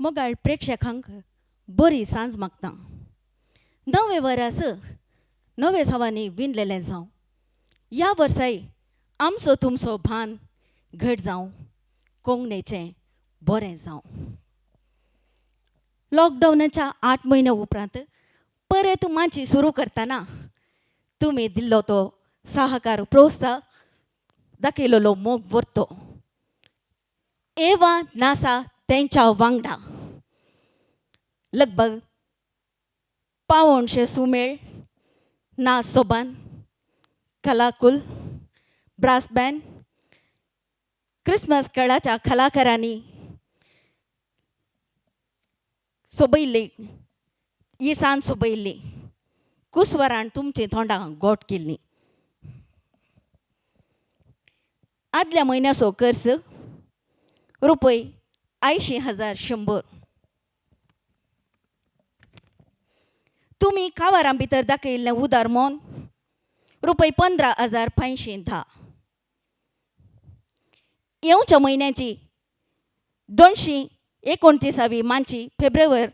मोगाळ प्रेक्षकांक बरी सांज मागता. नवे वरस नवे सवांनी विणलेलें जावं. ह्या वर्साय आमचो तुमचो भान घट जावं, कोंकणीचें बरें जावं. लॉकडावनाच्या 8 म्हयन्या उपरांत परत माची सुरू करतना तुमी दिल्लो तो सहकार प्रोत्साह दाखयलेलो मोग व्हरतो. एवा नासा तेंच्या वांगडा लगभग 175 सुमेळ ना सोबान कलाकुल ब्रास बँड क्रिसमस कळाच्या कलाकारांनी सोबयल्ली ही सांज सोबयल्ली कुसवरान तुमची तोंडां गोट केल्ली. आदल्या म्हयन्याचो खर्च रुपय 80,100. तुमी कावारां भितर दाखयल्लें उदार मोन रुपय 15,510. येवच्या म्हयन्याची 229 मांची फेब्रुवारी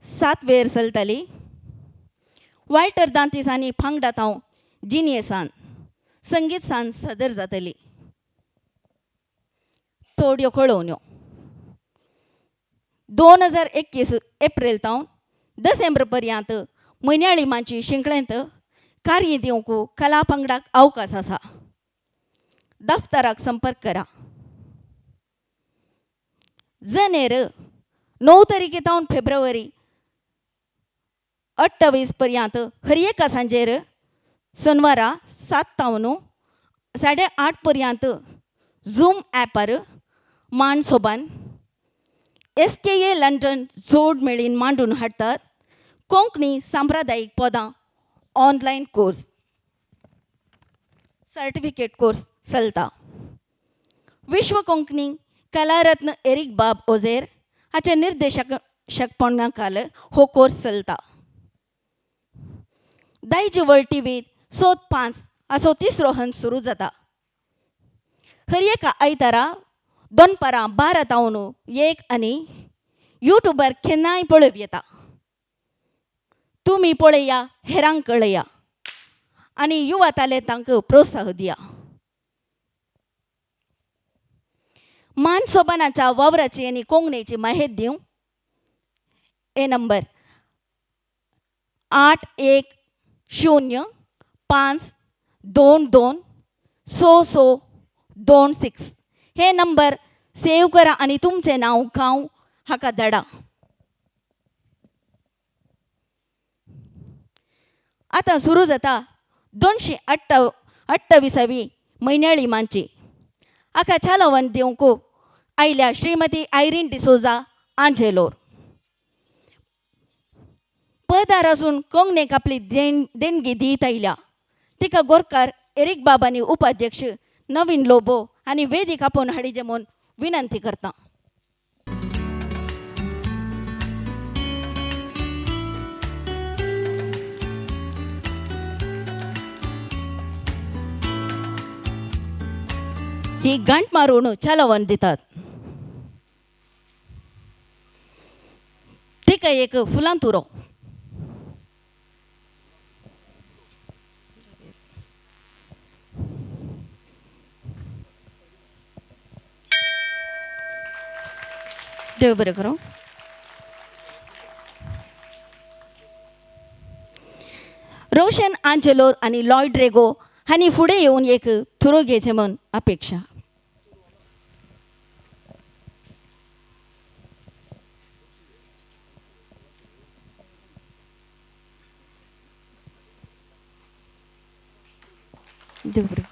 7 वेर चलताली. वाल्टर दांतीस आनी फांगडात हांव जिनियसान संगीत सांज सादर जातली. थोड्यो कळोवण्यो. 2021 एप्रिल तावन डिसेंबर पर्यंत म्हयन्याळी मांची शिंकळेंत कार्य दिवंक कला पंगडाक अवकाश आसा. दफ्तराक संपर्क करा. जनेर 9 तारखे तावन फेब्रुवारी 28 पर्यंत हर एका सांजेर शनवारा 7 तावन 8:30 पर्यंत झूम ॲपार मान सोबान SKA London जोड मेळीन मांडून हाडटात कोंकणी सांप्रदायीक पदां ऑनलायन कोर्स सर्टिफिकेट कोर्स चलता. विश्व कोंकणी कलारत्न एरिक बाब ओझेर हाचे निर्देशकपणा खाल हो कोर्स चलता. दायजी वर्ल्ड टीव्हीत सोद 5 असो तिसरो हंत सुरू जाता. हर एका आयतारा दनपारां 12 तावन 1 आनी युट्यूबार केन्नाय पळोवं येता. तुमी पळया, हेरांक कळया आनी युवा तालेंतांक प्रोत्साह दिया. मान सोबानाच्या वावराची आनी कोंकणीची माहिती दिवं हे नंबर 810 522 6 6 26 हे नंबर सेव करा आनी तुमचें नांव गांव हाका धाडा. आतां सुरू जाता 228 म्हयन्याळी मांची. हाका चालवन दिवंक आयल्या श्रीमती आयरीन डिसोजा आंजेलोर. पदार आसून कोंकणीक आपली देणगी दीत आयल्या. तिका गोरकार एरीक बाबांनी उपाध्यक्ष नवीन लोबो आनी वेदीक आपोवन हाडीचे म्हूण विनंती करता. ही गांठ मारून चालवन दितात. तिका एक फुलां तुरो. देव बरें करूं. रोशन आंजेलोर आनी लॉयड रेगो हांणी फुडें येवन एक थुरो घेवचें म्हूण अपेक्षा. देव बरें.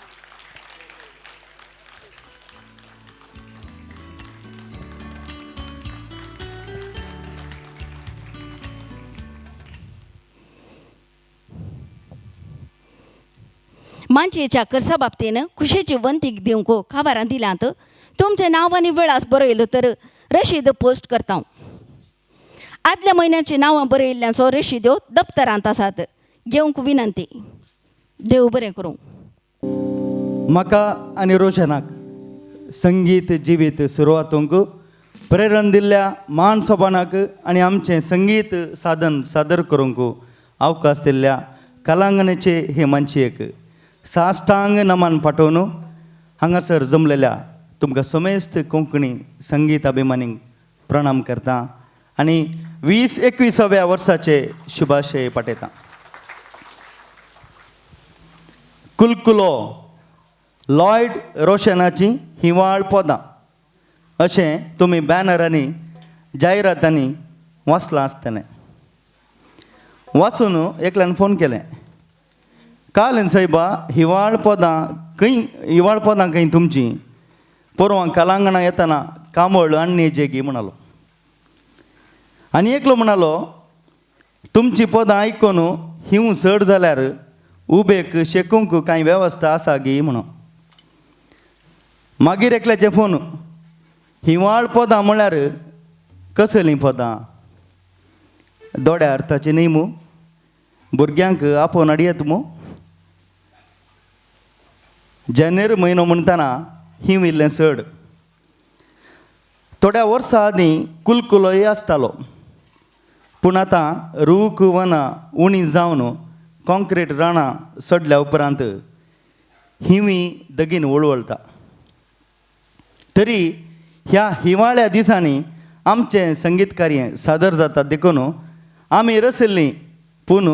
मांचयेच्या कर्सा बाबतीन खुशेची वंतीक दिवंक खबरां दिल्यांत. तुमचें नांव आनी वेळास बरयलो तर रशीद पोस्ट करता. आदल्या म्हयन्याची नांवां बरयल्ल्यांचो रशिद्यो दप्तरांत आसात. घेवंक विनंती. देव बरें करूं. म्हाका आनी रोशनाक संगीत जिवीत सुरवातूंक प्रेरण दिल्ल्या मान सोपानाक आनी आमचें संगीत साधन सादर करूंक अवकाश दिल्ल्या कलांगणाचे हे मानशेक साष्टांग नमन पाठोवन हांगासर जमलेल्या तुमकां समेस्त कोंकणी संगीत अभिमानींक प्रणाम करता आनी 20-21व्या वर्साचे शुभाशय पाठयता. कुलकुलो लॉयड रोशनाची हिवाळ पदां अशें तुमी बॅनरांनी जायरातांनी वाचलां आसतलें. वाचून एकल्यान फोन केलें, काल सायबा हिवाळ पदां खंय, हिवाळ पदां खंय तुमची, पोरवां कलांगणां येतना कांबळ आनी जेगी म्हणालो. आनी एकलो म्हणालो, तुमची पदां आयकून हिंव चड जाल्यार उबेक शेकूंक कांय वेवस्था आसा गी म्हणून. मागीर एकल्याचे फोन, हिवाळ पदां म्हळ्यार कसलीं पदां, दोड्या अर्थाची न्ही मू, भुरग्यांक आपोवन हाडयेत मू. जानेर म्हयनो म्हणटना हिंव इल्लें चड. थोड्या वर्सां आदीं कुलकुलोय आसतालो, पूण आतां रूख वनां उणी जावन कॉन्क्रीट रानां चडल्या उपरांत हिंवी दगीन वळवळटा. तरी ह्या हिवाळ्या दिसांनी आमचें संगीत कार्य सादर जाता देखून आमी रशिल्लीं, पूण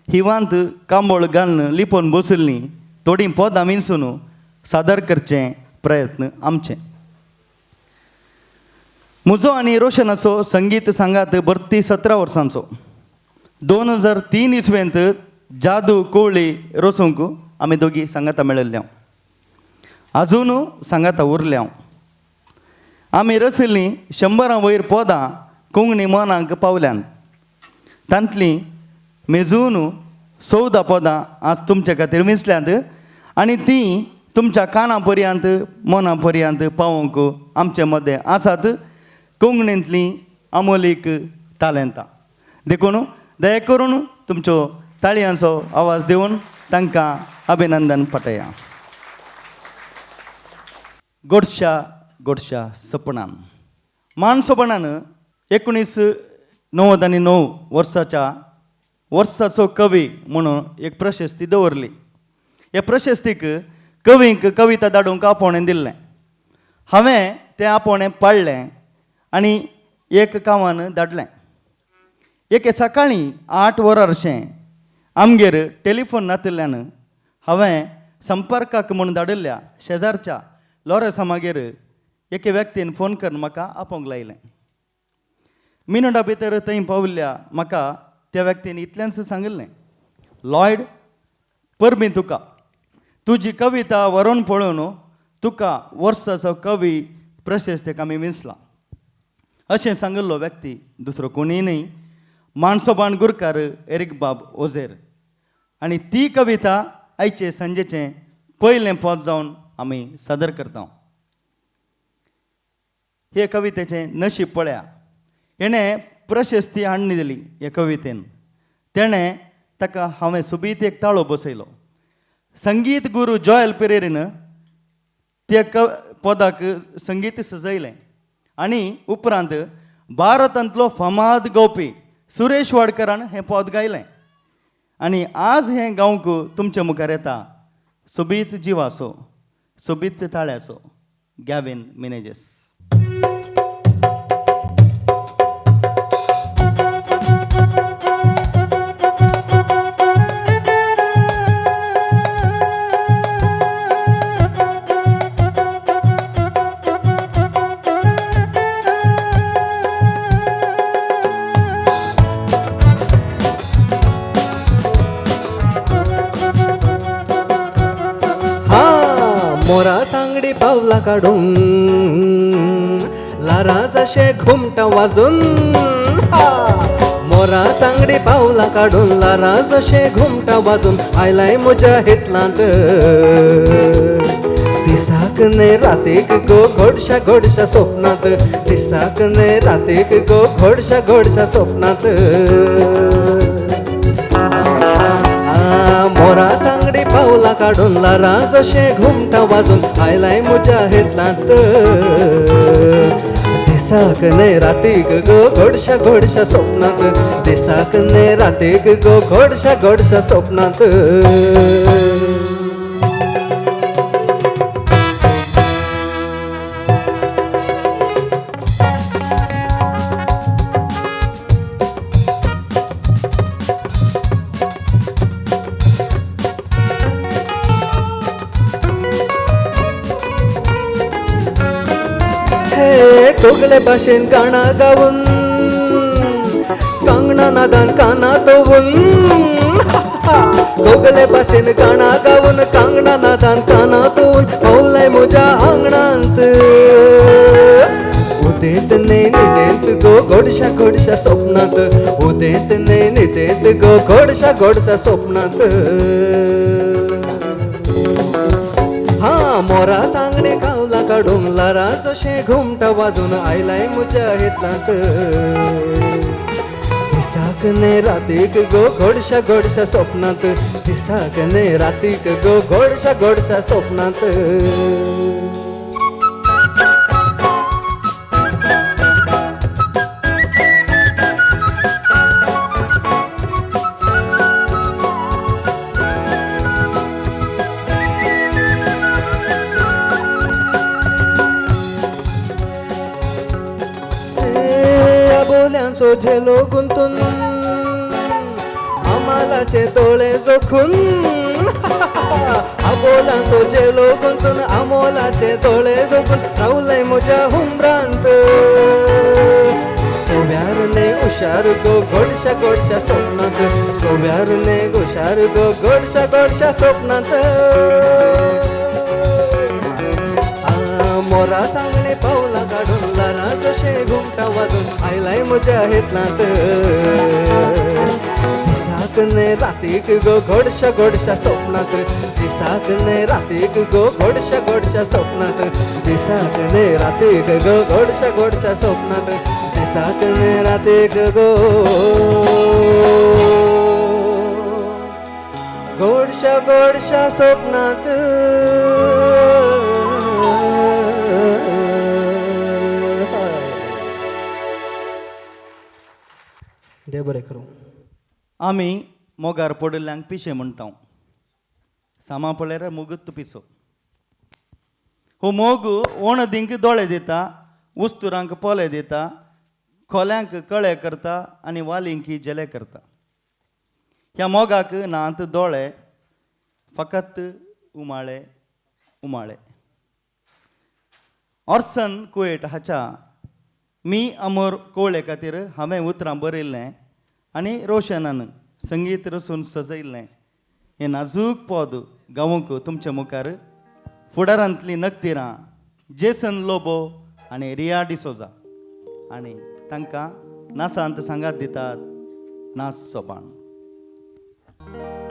हिवांत कांबळ घालून लिपोवन बशिल्लीं थोडीं पदां विंचून सादर करचें प्रयत्न आमचें. म्हजो आनी रोशनाचो संगीत सांगात भरती 17 वर्सांचो. 2003 इसवेंत जादू कोवळी रोसूंक आमी दोगी सांगाता मेळिल्ले, आजून सांगाता उरले. आमी रचिल्लीं 100 वयर पदां कोंकणी मनांक पावल्यान, तांतलीं मेजून 14 पदां आज तुमचे खातीर विंचल्यांत आनी तीं तुमच्या काना पर्यंत मना पर्यंत पावोवंक आमचे मदें आसात कोंकणींतलीं अमोलीक तालेंतां. देखून दया करून तुमच्यो ताळयांचो आवाज दिवन तांकां अभिनंदन पाठया. गोडशा गोडशा सपनान मान सपनान 1999 वर्साच्या वर्साचो कवी म्हणून एक प्रशस्ती दवरली. हे प्रशस्तीक कवींक कविता धाडूंक आपोवणें दिल्लें. हांवें तें आपोवणें पाळ्ळें आनी एक कामान धाडलें. एके सकाळीं 8 वरांशें आमगेर टेलिफोन नातिल्ल्यान हांवें संपर्काक म्हूण धाडिल्ल्या शेजारच्या लॉरेसामागेर एके व्यक्तीन फोन करून म्हाका आपोवंक लायलें. मिनटा भितर थंय पाविल्ल्या म्हाका त्या व्यक्तीन इतलेंच सांगिल्लें, लॉयड परबीं तुका, तुजी कविता व्हरोन पळोवन तुका वर्साचो कवी प्रशस्तीक आमी विंचला. अशें सांगिल्लो व्यक्ती दुसरो कोणीय न्हय, मानसोबाण गुरकार एरीक बाब ओझेर. आनी ती कविता आयचे सांजेचें पयलें पद जावन आमी सादर करता. हे कवितेचें नशीब पळया, हेणें प्रशस्ती हाडून दिली हे कवितेन. तेणें ताका हांवें सोबीत एक ताळो बसयलो. संगीत गुरू जॉयल पेरेरीन त्या पदाक संगीत सजयलें आनी उपरांत भारतांतलो फामाद गावपी सुरेश वाडकरान हें पद गायलें. आनी आज हें गावंक तुमचे मुखार येता सोबीत जिवाचो सोबीत ताळ्याचो गॅवीन मिनेजस. मोरा सांगडी पावला काडून लारा जशे घुमटा वाजून, मोरा सांगडी पावला काडून लारा जशे घुमटा वाजून आयलाय म्हज्या हितलांत. दिसाक न्हय रातीक गो घोडशा घोडशा सोपनांत, दिसाक न्हय रातीक गो घोडशा घोडशा सोपनांत. मोरा सांगडी पावला काडून लारा जशें घुमटा वाजून आयलाय म्हज्या हेतलांत. दिसाक दिसाक न्हय रातीक गो गोडशा गोडशा सपनांत, दिसाक न्हय रातीक गो गोडशा गोडशा सपनांत. कोगले भाशेन गाणा गावन कांगणा नादान काना तोवून, कोगले भाशेन गाणा गावन कांगणा नादान काना तोवून पावलाय म्हज्या आंगणांत. उदेंत न्हय न्हिदेंत गो गोडशा गोडशा सपनांत, उदेंत न्हय न्हिदेंत गो गोडशा गोडशा सपनांत. हा मोरा सांगणे कावला काडूंक लारा जशें घुमटा वाजून आयलाय म्हज्या हेतलांत. दिसाक न्हय रातीक गो गोडशा गोडशा सपनांत, दिसाक न्हय रातीक गो गोडशा गोडशा सपनांत. आबोल्यांचो झेलो गुंतून आमालाचे दोळे जोखून, आबोल्यांचो झेलो गुंतून आमोलाचे दोळे जोखून रावलाय म्हज्या हुमरांत. सोव्यार न्हय हुशार गो गोडशा गोडशा सपनांत, सोव्यार न्हय हुशार गो गोडशा गोडशा सपनांत. मोरा सांगणे पावलां काडून लारा जशें घुमटा वाजून आयलाय म्हज्या हेतलांत. दिसाक न्हय रातीक गो गोडशा गोडशा सपनांत, दिसाक न्हय रातीक गो गोडशा गोडशा सपनांत, दिसाक न्हय रातीक गो गोडशा गोडशा सपनांत, दिसाक न्हय रातीक गो गोडशा गोडशा सपनांत. देव बरें करूं. आमी मोगार पडिल्ल्यांक पिशें म्हणटा, सामा पळल्यार मोगूच पिसो. हो मोग ओणदींक दोळे दिता, उस्तुरांक पोले दिता, खोल्यांक कळे करता आनी वालींक जेले करता. ह्या मोगाक नात दोळे, फकत उमाळे उमाळे. ऑर्सन कुवेट हाच्या मी अमर कोवळे खातीर हांवें उतरां बरयल्लें आनी रोशनान संगीत रचून सजयल्लें हें नाजूक पद गावंक तुमच्या मुखार फुडारांतलीं नक्तिरां जेसन लोबो आनी रिया डिसोजा आनी तांकां नासांत सांगात दितात नाच सोपान. Oh.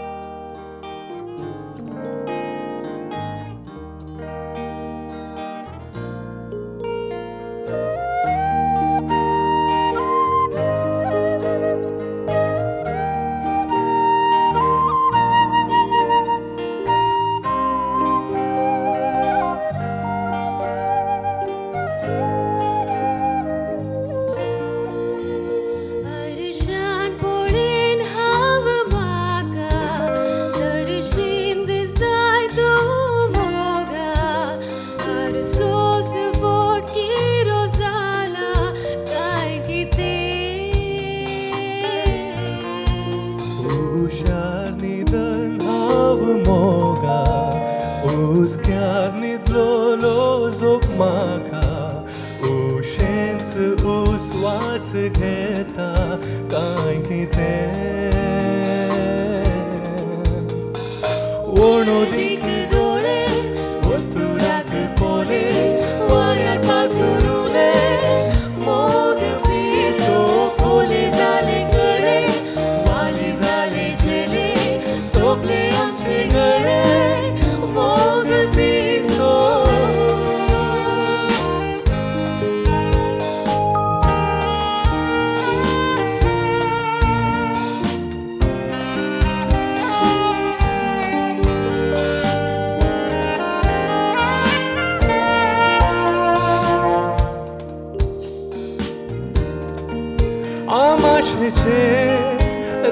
आमाशेचे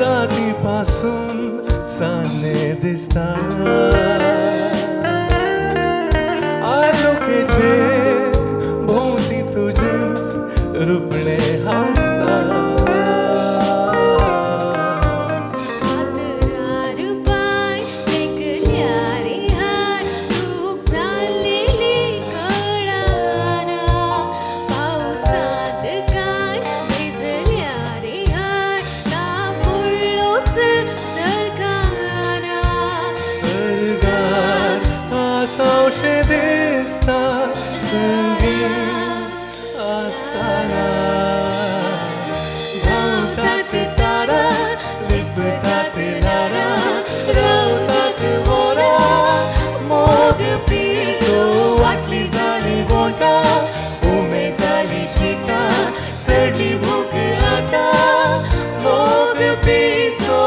राती पासून चान्नें दिसता आलोकेचे भोंवती तुजेंच रुपणें हांसता. फातरार पांय तेकल्यार हाय दूख जाल्लेली कळना पावसांत काय भिजल्यार हाय तापुळ्ळोस सळकाना सर्गार आसावशें दिसता संगीत आसतना धांवतात तारा लिपतात ल्हारां रावतात वरां मोग पिसो वाटली जाली बोटां उमे जाली शितां चडली भूक आतां मोग पिसो.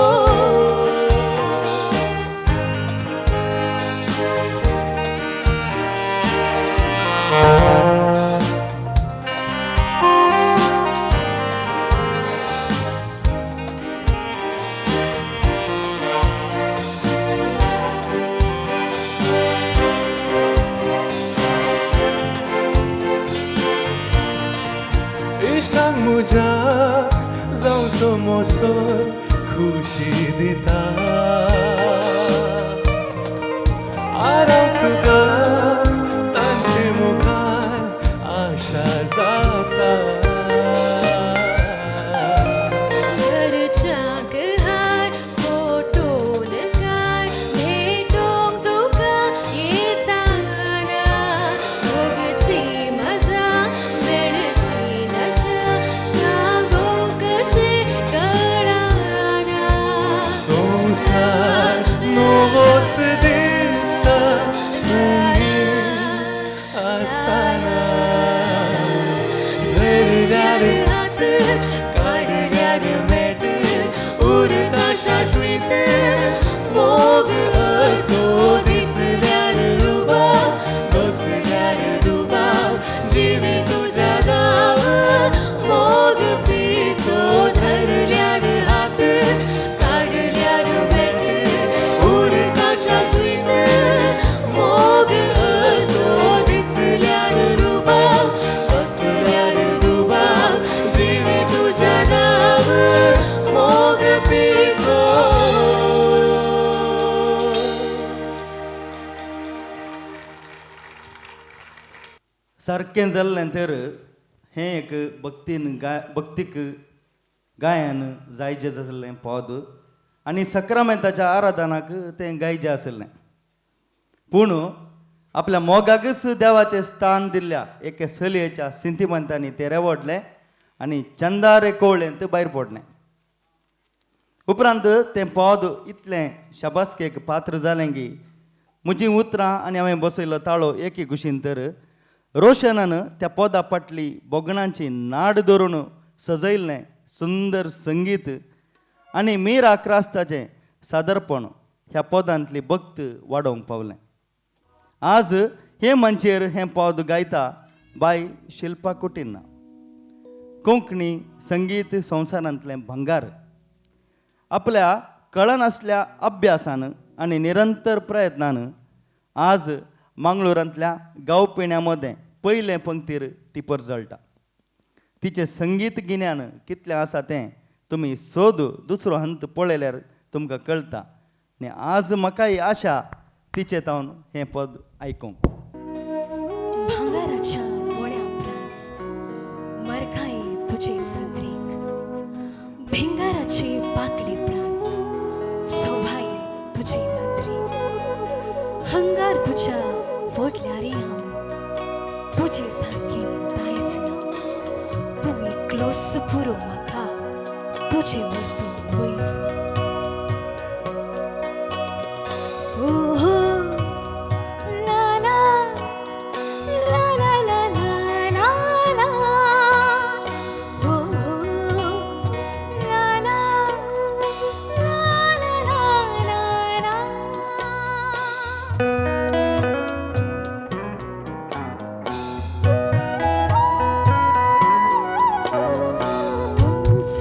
इश्टांक म्हज्या जावचो मोसोर खुशी दिता आराम तुका तांचे मुखार आशा जाता. घरच्यांक हाय फोटोन काय भेटोंक तुका येताना भोगची मजा मेळची नशा सांगूंक कशें कळना संवसार नवोच दिसता संगीत आसतना धरल्यार हात काडल्यार मेट उरता शाश्वीत मोग असो दिसल्यार रुबाव बसल्यार दुबाव जिवी तुज्या दाव मोग पिसो धरल्यार हात काडल्यार मेट उरता शाश्वीत मोग असो दिसल्यार रुबाव बसल्यार दुबाव जिवी तुज्या नाव मोग पिसो. सारकें जाल्लें तर हें एक भक्तीन गाय भक्तीक गायन जायजें आसलें पद आनी सक्रामेंताच्या आराधनाक तें गायचें आसलें. पूण आपल्या मोगाकच देवाचें स्थान दिल्ल्या एके चलयेच्या सिंतिमंतांनी तें रेवडलें आनी चंदारे कोवळेंत भायर पडलें. उपरांत तें पद इतलें शाबासकेक पात्र जालें की म्हजीं उतरां आनी हांवें बसयलो ताळो एके कुशीन तर रोशनान त्या पदा फाटली बोगणांची नाड धरून सजयल्लें सुंदर संगीत आनी मीरा क्रास्ताचें सादरपण ह्या पदांतली भक्त वाडोवंक पावलें. आज हे मंचेर हें पद गायता बाय शिल्पा कुटिन्ना. कोंकणी संगीत संवसारांतलें भंगार आपल्या कळनासल्या अभ्यासान आनी निरंतर प्रयत्नान आज मांगलोरांतल्या गांवपिण्या मदें पयले पंक्तीर ती परजळटा. तिचें संगीत गिन्यान कितलें आसा तें तुमी सोद दुसरो हंत पळयल्यार तुमकां कळटा आनी आज म्हाकाय आशा तिचें तावन हें पद आयकूंक. भांगराच्या बोळ्या प्रास मरखाई तुजे सत्रीक भिंगाराचे पाकळे प्रास सोभाई तुजे नदरीक हंगार तुज्या व्हडल्या रे हांव तुजे सारकें दायज ना तूं एकलोच पुरो म्हाका तुजे वरतून पयस ना. ओहो ला ला ला ला ला ला ला ओहो ला ला ला ला ला ला. तुमच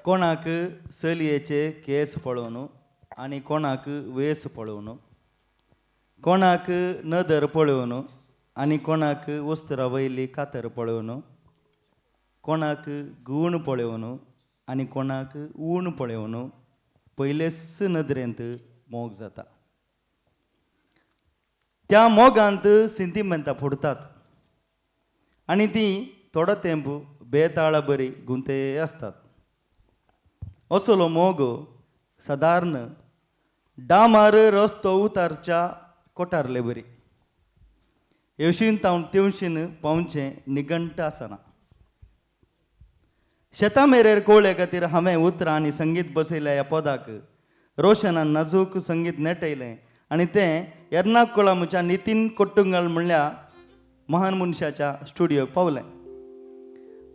कोणाक चलयेचे केस पळोवन आनी कोणाक वेस पळोवन, कोणाक नदर पळोवन आनी कोणाक वस्त्रां वयली कातर पळोवन, कोणाक गूण पळोवन आनी कोणाक ऊण पळोवन पयलेच नदरेंत मोग जाता. त्या मोगांत सिंतिमेंतां फुडतात आनी ती थोडो तेंप बेताळा बरी गुंते आसतात. असलो मोग सादारण डामार रस्तो उतारच्या कोटारले बरी येवशीन तावन तेवशीन पावचें निगंट आसना. शेतां मेरेर कोवळे खातीर हांवें उतरां आनी संगीत बसयल्या ह्या पदाक रोशनान नाजूक संगीत नेटयलें आनी तें एर्नाकुळमच्या नितीन कोट्टुंगल म्हणल्या महान मनशाच्या स्टुडियोक पावलें.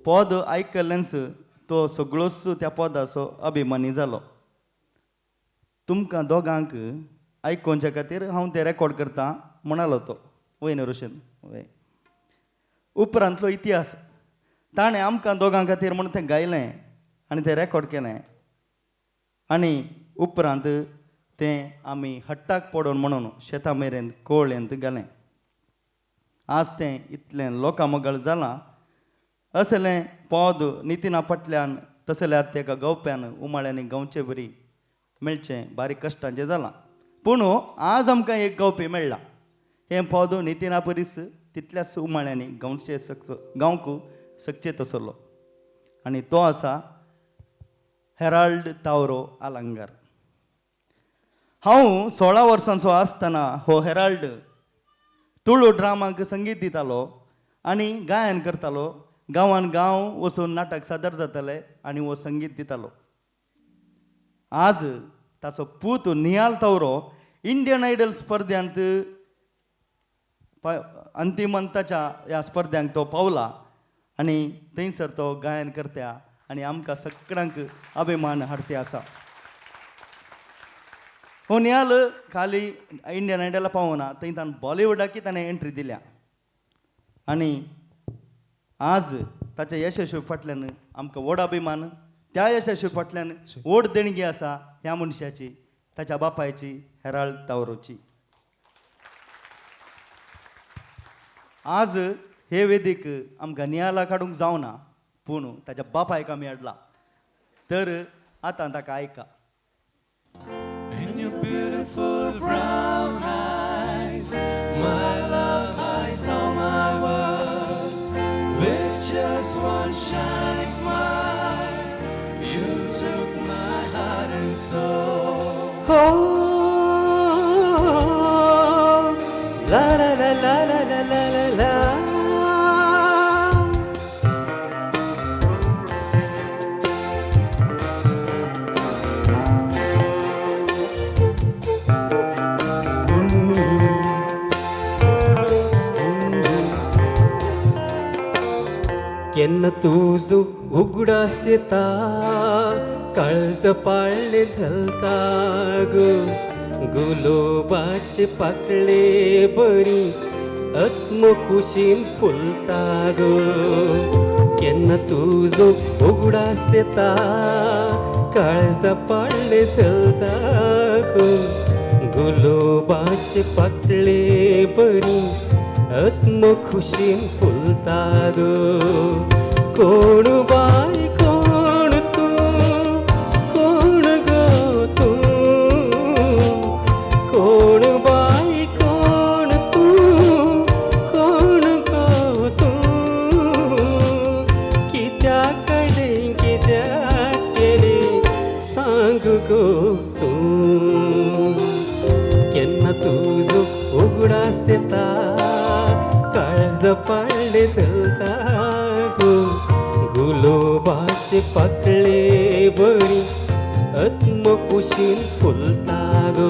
पद आयकल्लेंच तो सगळोच त्या पदाचो अभिमानी जालो. तुमकां दोगांक आयकोवच्या खातीर हांव तें रेकॉर्ड करतां म्हणालो तो. वय न्हू रोशन? वय. उपरांतलो इतिहास ताणें आमकां दोगां खातीर म्हूण तें गायलें आनी तें रेकॉर्ड केलें आनी उपरांत तें आमी हट्टाक पडोवन म्हणून शेतां मेरेन कोवळेंत घालें. आज तें इतलें लोकां मोगाळ जालां. असलें पद नितिना फाटल्यान तसल्या तेका गावप्यान उमाळ्यांनी गावचे बरी मेळचें बारीक कश्टांचें जालां. पूण आज आमकां एक गावपी मेळ्ळा. हें पद नितिना परीस तितल्याच उमाळ्यांनी गावचे गावंक शकचे तसलो आनी तो आसा हेराल्ड तावरो आलंगार. हांव 16 वर्सांचो आसतना हो हेराल्ड तुळू ड्रामाक संगीत दितालो आनी गायन करतालो. गांवान गांव वचून नाटक सादर जाताले आनी हो संगीत दितालो. आज ताचो पूत निहाल तावरो इंडियन आयडल स्पर्ध्यांत अंतीम अंताच्या ह्या स्पर्ध्यांक तो पावला आनी थंयसर तो गायन करता आनी आमकां सगळ्यांक अभिमान हाडते आसा. हो निहाल खाली इंडियन आयडला पावना, थंय ताणें बॉलिवूडाकय ताणें एंट्री दिल्या आनी आज ताच्या यशस्वी फाटल्यान आमकां व्हड अभिमान, त्या यशस्वी फाटल्यान व्हड देणगी आसा ह्या मनशाची, ताच्या बापायची, हेराल्ड तावरोची. आज हे वेदीक आमकां निहाला काडूंक जावना, पूण ताच्या बापायक आमी हाडला. तर आतां ताका आयका. In your beautiful brown eyes, my love, I saw my world. With just one shining smile, you took my heart and soul. Oh, la la la la la la la la. केन्ना तुजो उगडास येता, काळज पाळणे घालता गो, गुलोबाचे पाकळे बरी आत्मखुशीन फुलता गो. केन्ना तुजो उगडास येता, काळज पाळणे घालता गो, गुलोबाचे पाकळे बरी आत्मखुशीन फुलता गो. कोण बाय कोण तूं, कोण गो तूं, कोण बाय कोण तूं, कोण गो तूं, कित्याक केलें कित्याक केलें सांग गो तूं. केन्ना तुजो उगडास येता, काळज पाळणे चलता गो, गुलोबाचे पाकळे बरी आत्मकुशीन फुलता गो.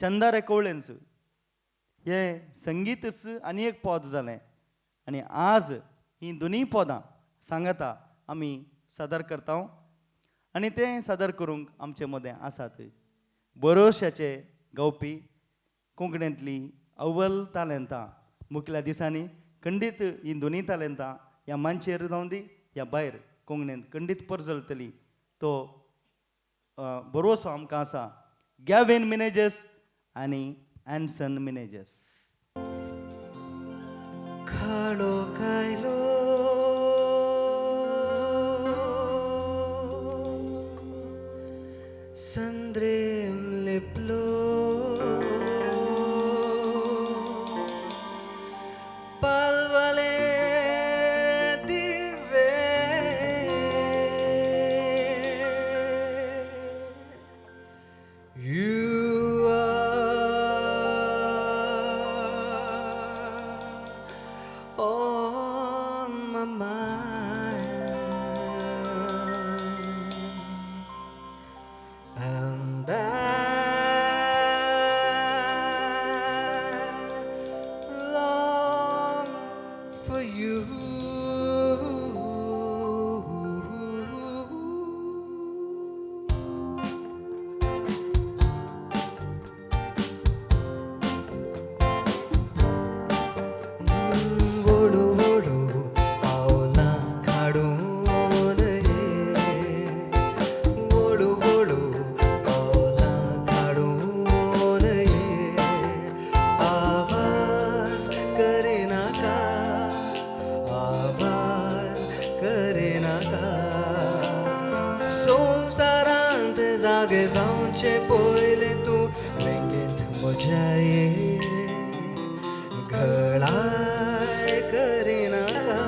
चंदारे कवळेंच हें संगीतच आनी एक पद जालें आनी आज हीं दोनूय पदां सांगाता आमी सादर करता आनी तें सादर करूंक आमचे मदें आसात बरोशाचे गावपी कोंकणींतली अव्वल तालेंतां. मुखल्या दिसांनी खंडीत हीं दोनूय तालेंतां ह्या मांचेर जावं दी ह्या भायर कोंकणींत खंडीत परजळटली तो बरोसो आमकां आसा. गॅवीन मिनेजस आनी एन्सन मिनेजस. खाडो खायलो संद्रेम लिपलो पालवाले दिवे You are on my mind, and I long for you. वळू वळू पावलां काडून ये, वळू वळू पावलां काडून ये, आवाज करिनाका, आवाज करिनाका, संवसारांत जागे जावचे पयलें तूं वेंगेंत म्हज्या ये, घळाय करिनाका,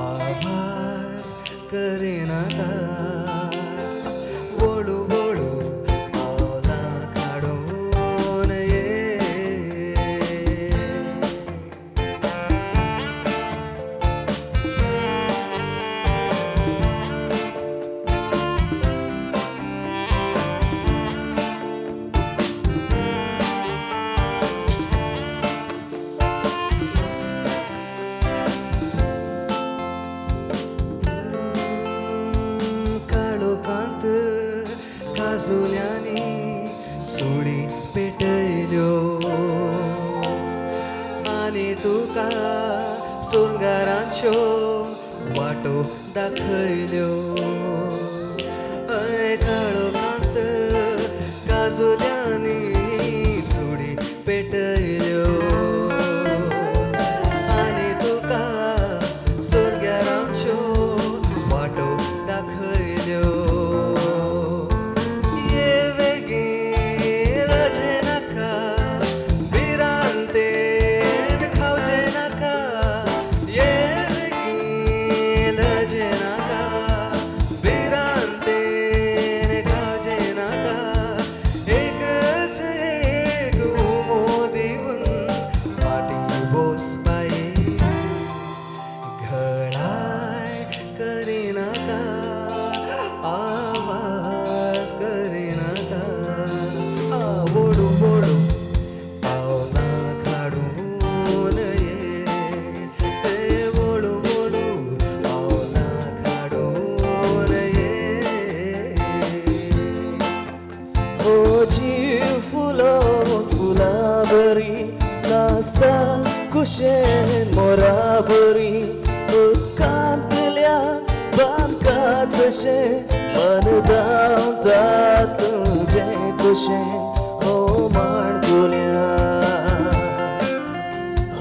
आवाज करिनाका, वळू वळू पावलां काडून ये. काळोखांत काजुल्यांनी चुडी पेटयल्यो आनी तुका सुरंगारांच्यो वाटो दाखयल्यो. हय काळोखांत काजुल्यांनी चुडी पेटयल्यो आनी तुका सुरंगारांच्यो वाटो दाखयल्यो. ये बेगीन लजे नाका, भिरांतेन खावचें नाका, ये बेगीन लजे नाका, भिरांतेन खावचें नाका, एकच एक उमो दिवन फाटीं बोस बाये, घळाय करिनाका, आवाज करिनाका, वळू वळू पावलां काडून ये, वळू वळू पावलां काडून ये. हो जीव फुलोवन फुलां बरी नाचता कुशेन मोरा बरी उदकांतल्या बांकात कशें मन धांवता तुजें कुशें हो माणकुल्या,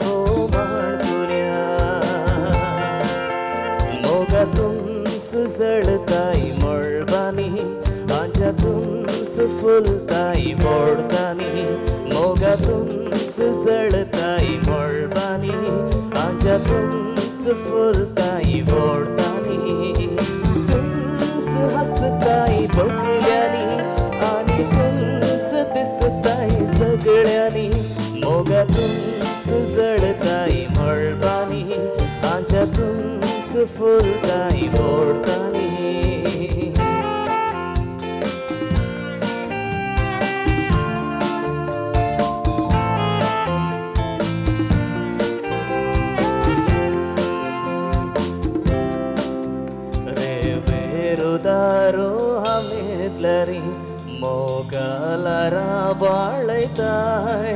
हो माणकुल्या, मोगातून जळताय मळबांनी आंज्यातून फुलताय मोडतानी, मोगातून जळताय मळबांनी आंज्यातून फुलताय मोडतानी, तुमस हसताय बगल्यांनी आनी तुमस दिसताय सगळ्यांनी, मोगातून जळताय मळबांनी आंज्यातून फुलताय मोडतानी. वाळयताय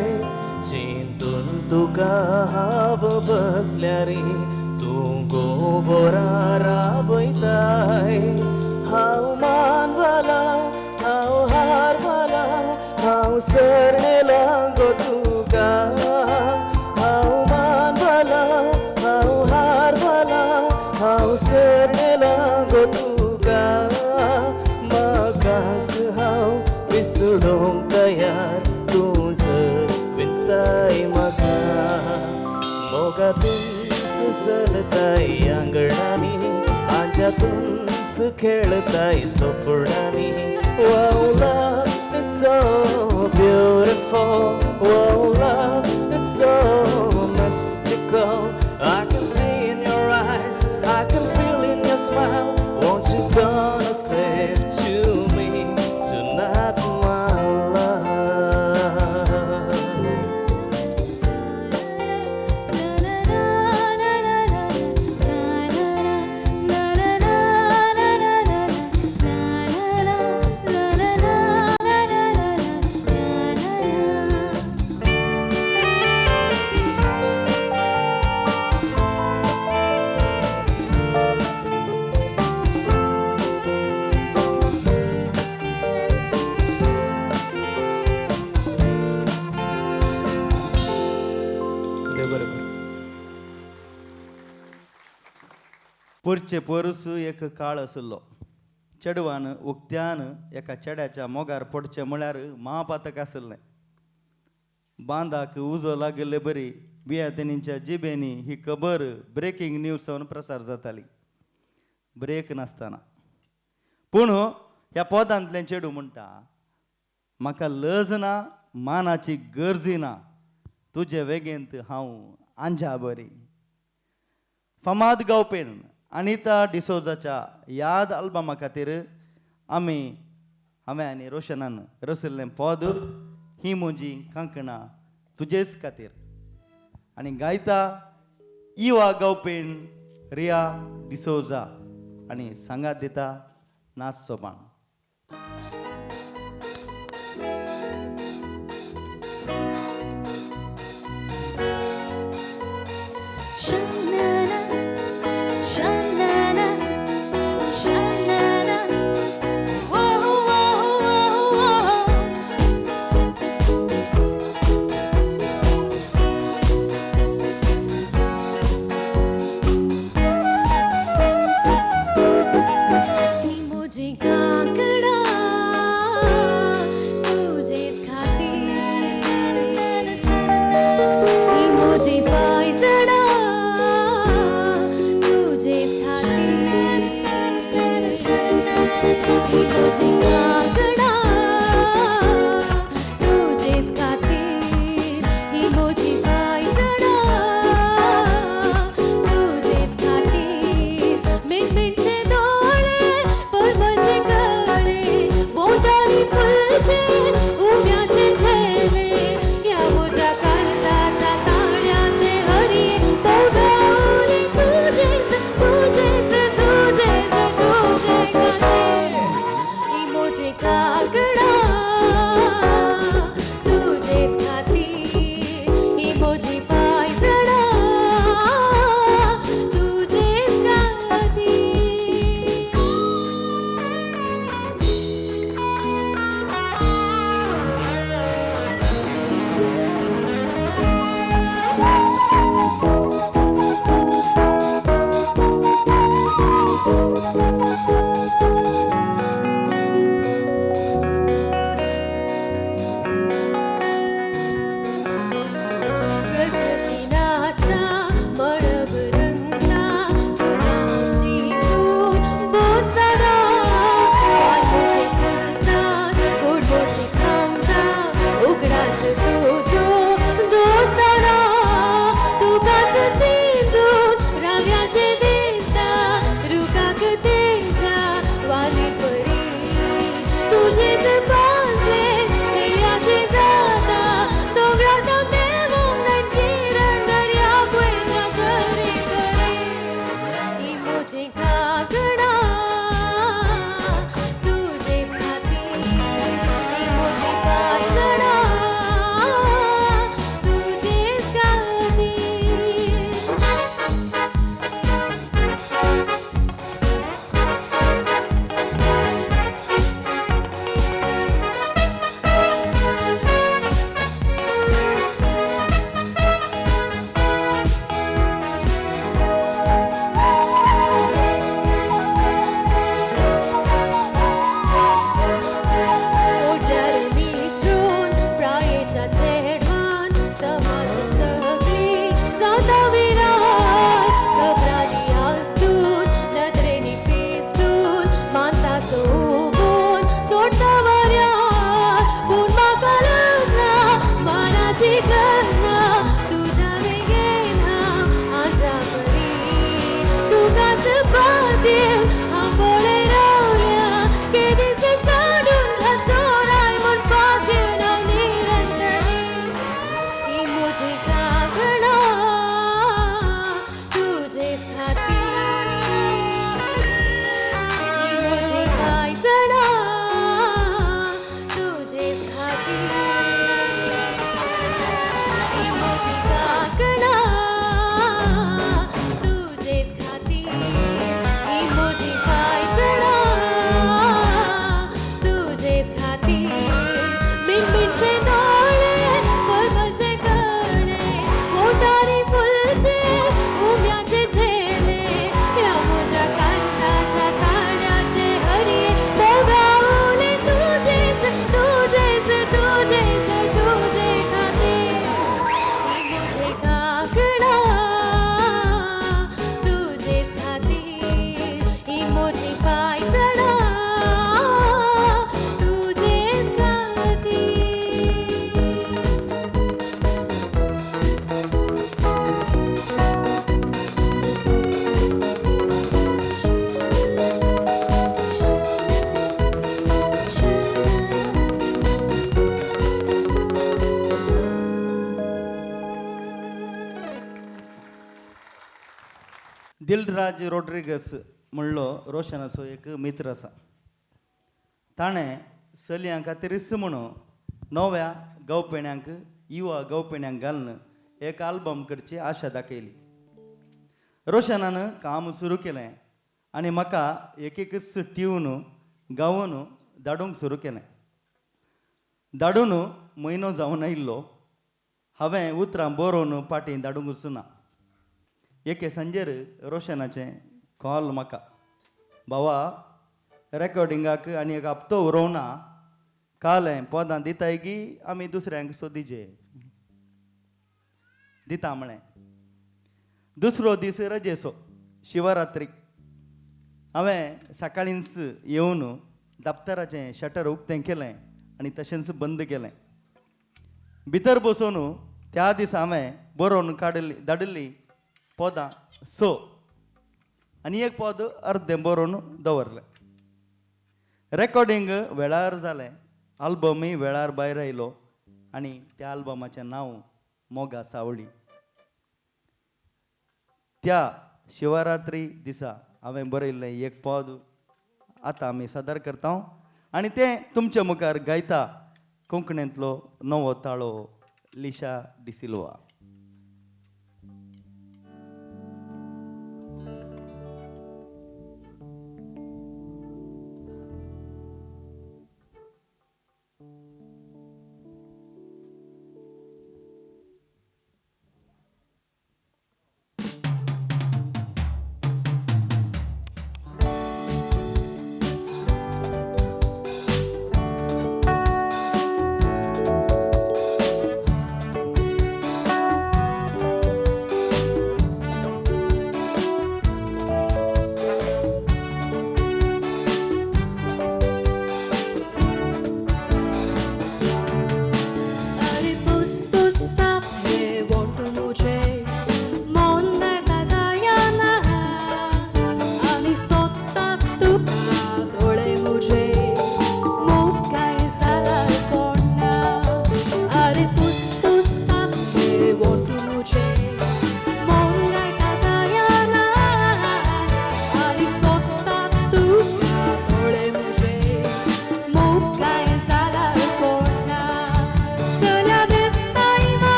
चिंतून तुका हांव बसल्यारी तूं गोबरा रावयताय हांव मानवला हांव हारवला हांव सरणेला गो तुका हांव मानवला हांव हारवला हांव सरणेला गो तुका म्हाकास हांव विसरूंक तयार तूं जर विंचताय म्हाका मोगातून चलताय आंगणांनी आंज्यातून खेळताय सोपणांनी Wow, love is so beautiful. Wow, love is so mystical. I can see in your eyes, I can feel in your smile. Won't you gonna say to me tonight, my love? देव बरें करूं. पोरचे पोरूस एक काळ आशिल्लो चेडवान उक्त्यान एका चेड्याच्या मोगार पडचें म्हळ्यार महापातक आशिल्लें. बांदाक उजो लागिल्ले बरी बियातेनीच्या जिबेनी ही खबर ब्रेकींग न्यूज जावन प्रसार जाताली ब्रेक नासतना. पूण ह्या पदांतलें चेडूं म्हणटा म्हाका लज ना मानाची गरजी ना तुजे वेगेंत हांव आंजा बरी. फामाद गावपेण अनिता डिसोजाच्या याद आल्बमा खातीर आमी हांवें आनी रोशनान रचिल्लें पद ही म्हजी कांकणां तुजेच खातीर आनी गायता इवा गावपेण रिया डिसोजा आनी सांगात दिता नाच सोपान. Shanana, shanana, shanana. Whoa, whoa, whoa, whoa. मुझे कांकड़ा तुझेच खातीर मुझे पायसणा तुझेच खातीर मुझे कांकणा तुझेच खातीर मुझे पायसणा तुझेच खातीर मिणमिणचे दोळे परमळचे कळे बोटांनी फुलचे उम्याचे झेले ह्या म्हज्या काळजाच्या ताळ्याचे हरये मोगावले तुझेच तुझेच तुझेच तुझे खातीर ही म्हजी कांकणां तुझेच खातीर ही म्हजी पांयजणां तुझेच खातीर. प्रकृती नासता मळब रंगता तुका चिंतून बसतना पांय म्हजे फुलता गोड म्हजें थांबता उगडास तुजो दिलराज रोड्रिगस म्हणलो रोशनाचो एक मित्र आसा. ताणें चलयां खातीरच म्हणून नव्या गावपेण्यांक युवा गावपेण्यांक घालून एक आल्बम करची आशा दाखयली. रोशनान काम सुरू केलें आनी म्हाका एक एकच ट्यून गावन धाडूंक सुरू केलें. धाडून म्हयनो जावन आयिल्लो, हांवें उतरां बरोवन फाटीं धाडूंक वचूना. एके सांजेर रोशनाचें कॉल म्हाका, भावा रेकॉर्डिंगाक आनी एक हप्तो उरोवना, काल पदां दिताय की आमी दुसऱ्यांक सोदीचे दिता म्हळें. दुसरो दीस रजेचो, शिवरात्री. हांवें सकाळींच येवन दप्तराचें शटर उक्तें केलें आनी तशेंच बंद केलें. भितर बसून त्या दिसा हांवें बरोवन काडिल्ली धाडिल्ली पदां स आनी एक पद अर्दें बरोवन दवरलें. रेकॉर्डिंग वेळार जालें, आल्बमूय वेळार भायर आयलो आनी त्या आल्बमाचें नांव मोगा सावळी. त्या शिवरात्री दिसा हांवें बरयल्लें एक पद आतां आमी सादर करता आनी तें तुमच्या मुखार गायता कोंकणींतलो नवो ताळो लिशा डिसिल्वा.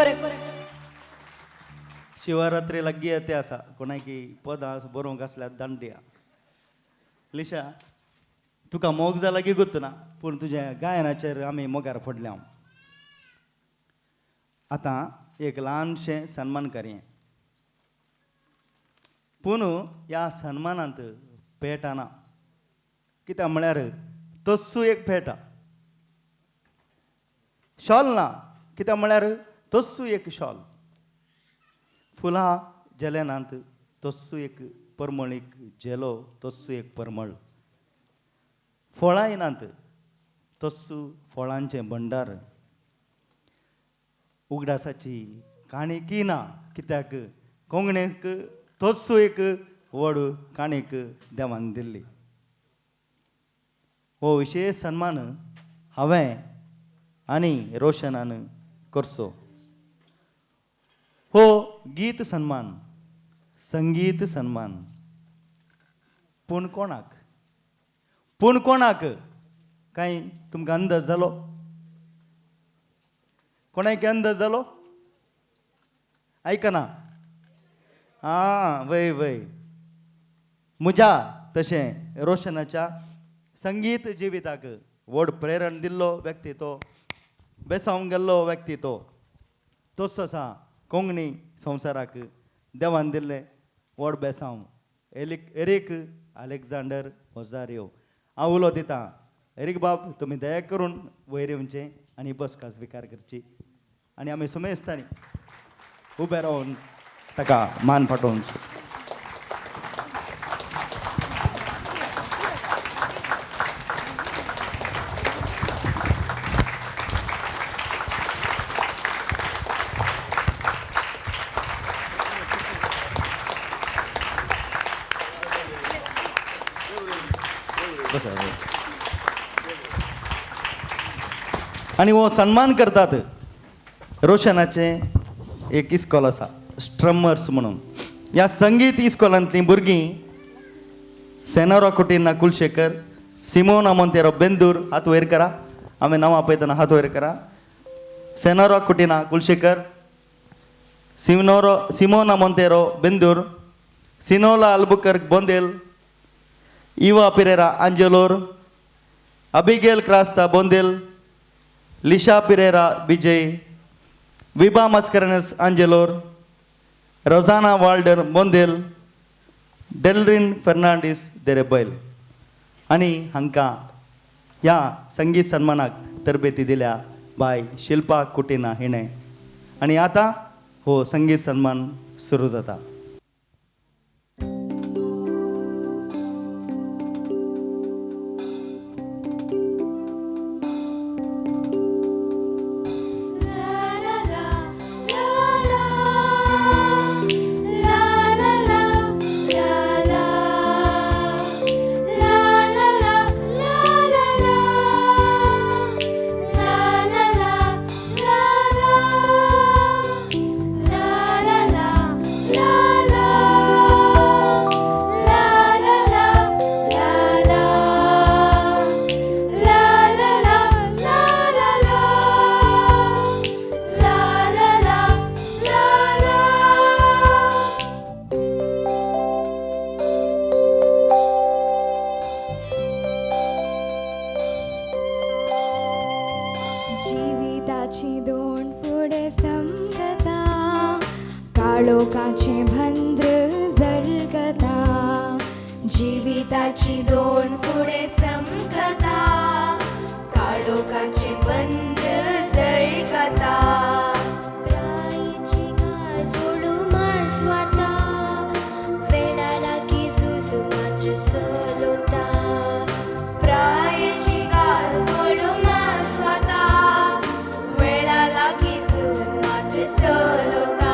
बरें. शिवरात्री लागीं येते आसा, कोणाकी पदां बरोवंक आसल्यार दांडिया. लिशा, तुका मोग जाला की गुत्त ना, पूण तुज्या गायनाचेर आमी मोगार पडल्या. आतां एक ल्हानशें सन्मान करया, पूण ह्या सन्मानांत पेटना. कित्याक म्हळ्यार तस्सू एक पेटा शॉल ना, कित्याक म्हळ्यार तस्सू एक शॉल. फुलां जेलेनांत तस्सू एक परमळीक झेलो, तस्सू एक परमळ. फळां येनात तस्सू फळांचें भंडार. उगडासाची काणीकी ना, कित्याक कोंकणीक तस्सू एक व्हड काणीक देवान दिल्ली. हो विशेश सन्मान हांवें आनी रोशनान करचो. हो गीत सन्मान, संगीत सन्मान, पूण कोणाक, पूण कोणाक कांय तुमकां अंदाज जालो? कोणाक अंदाज जालो? आयकना? आं, वय वय. म्हज्या तशें रोशनाच्या संगीत जिविताक व्हड प्रेरण दिल्लो व्यक्ती तो, बेसावंक गेल्लो व्यक्ती तो, तोच आसा कोंकणी संवसाराक देवान दिल्लें व्हड बेसांव एरीक अलेक्झांडर रोजारियो. हांव उलो दितां एरीक बाब, तुमी दया करून वयर येवचें आनी बसका स्विकार करची आनी आमी सुमेस्तांनी उबे रावन ताका मान पाठोवचो. आनी हो सन्मान करतात रोशनाचें एक इस्कॉल आसा स्ट्रमर्स म्हणून. ह्या संगीत इस्कॉलांतलीं भुरगीं Senora Coutinha Kulshekar, Simona Monteiro Bendur, हात वयर करा, हांवें नांवां पळयतना हात वयर करा. Senora Coutinha Kulshekar, Simona Monteiro Bendur, Sinola Albuquerque Bondel, Eva Pereira Angelore, Abigail Crasta Bondel, Lisha Pereira Vijay, Vibha Mascarenhas Angelore, Rosana Walder Bondel, डेलरीन Fernandes देरेबैल. आनी हांकां ह्या संगीत सन्मानाक तरबेती दिल्या बाय शिल्पा कुटिना हिणें. आनी आतां हो संगीत सन्मान सुरू जाता. जिविताची दोन फुडें समकता, काळोखाचें भंद्र जळकता. जिविताची दोन फुडें समकता, काळोखाचें बंद्र जळकता. प्रायची गाजोळू मासवाता, वेळा लागीं झुजू मात्र चलोता. प्रायची गाजोळू मासवाता, वेळा लागीं झुजू मात्र चलोता.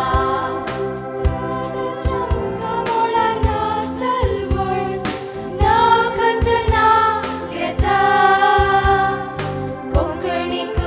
मुखामोळार ना सलवण, ना खंत ना व्यथा, कोंकणीक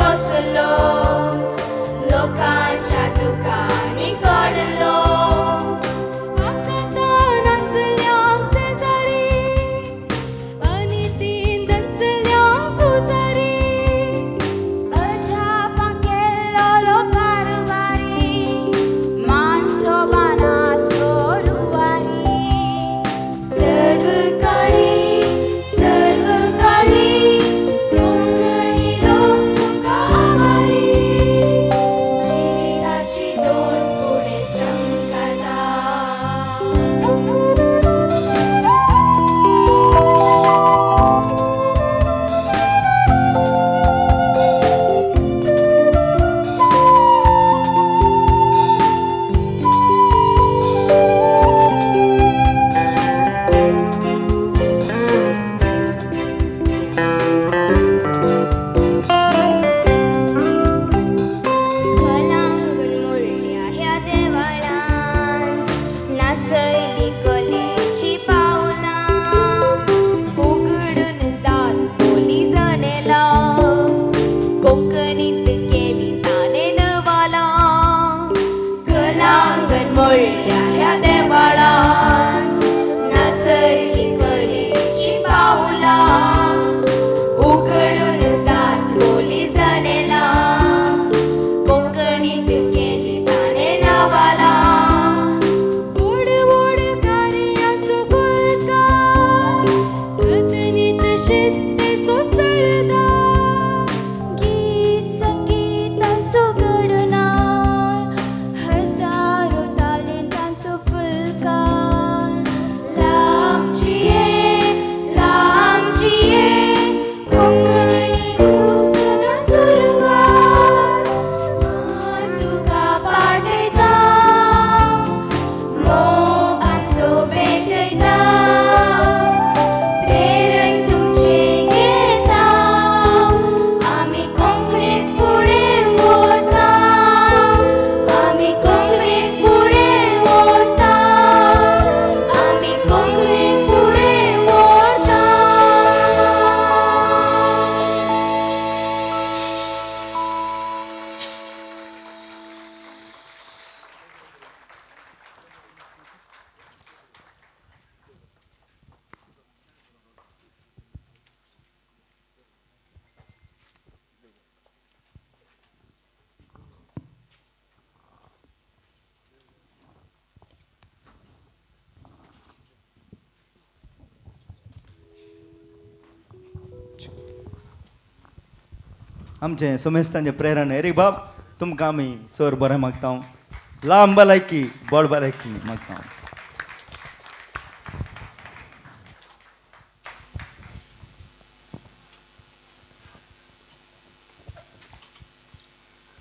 सोसलो, लोकांच्या दुकानी कडलो. आकांतान आसल्यांक शेजारी अनितीन दंचल्यांक सुजारी. अजापां केल्लो कारवारी, मानसोबाना सोरुवारी. सर्व काळी, सर्व काळी, कोंकणी लोक तुका आभारी. जिविताची दोन फुडें संकटा. कलांगण मोडल्या ह्या देवळांत, नासयली कलेची पावलां. उघडून जात बोली जनेला, कोंकणीत केली ताणे नवाला. कलांगण मोडल्या ह्या देवळांत, नासयली कलेची पावलां. उघडून जात बोली जनेला, कोंकणीत केली ताणे नवाला. व्हड व्हड कार्यां सुगुरकार, सदनीत शिस्तेचो सरदार. गीत संगीताचो घडणार, हजारो तालेंतांचो फुलकार. लांबची ये, लांबची ये, कोंकणी तूं सदां सुरगार. तुका पाठयता, मोग आमचो भेटयता, प्रेरण तुमचें घेता, आमी कोंकणीक फुडें व्हरता, आमी कोंकणीक फुडें व्हरता, आमी कोंकणीक फुडें व्हरता. आमचें समेस्तांचें प्रेरण एरीक बाब तुमकां आमी सर बरें मागता, लांब भलायकी बोड भलायकी मागता.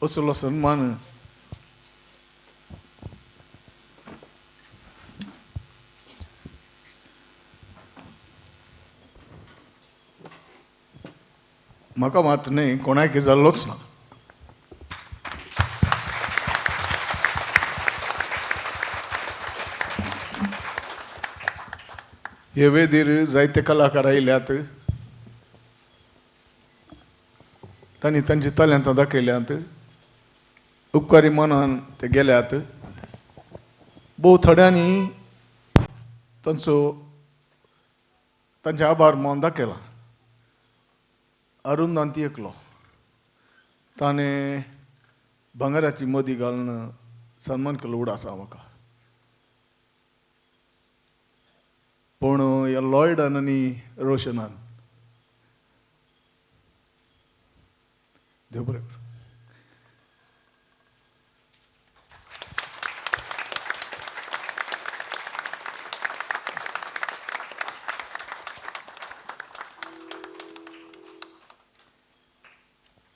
असलो सन्मान म्हाका मात न्हय कोणाक जाल्लोच ना. हे वेदीर जायते कलाकार आयल्यात, तांणी तांची तालेंतां दाखयल्यांत, उपकारी मनान ते गेल्यात. भोव थोड्यांनी तांचो तांचे आभार मान दाखयला. अरुण दांती एकलो, ताणें भांगराची मदी घालून सन्मान केलो उडास आसा म्हाका. पूण ह्या लॉयडान आनी रोशनान देव बरें करूं.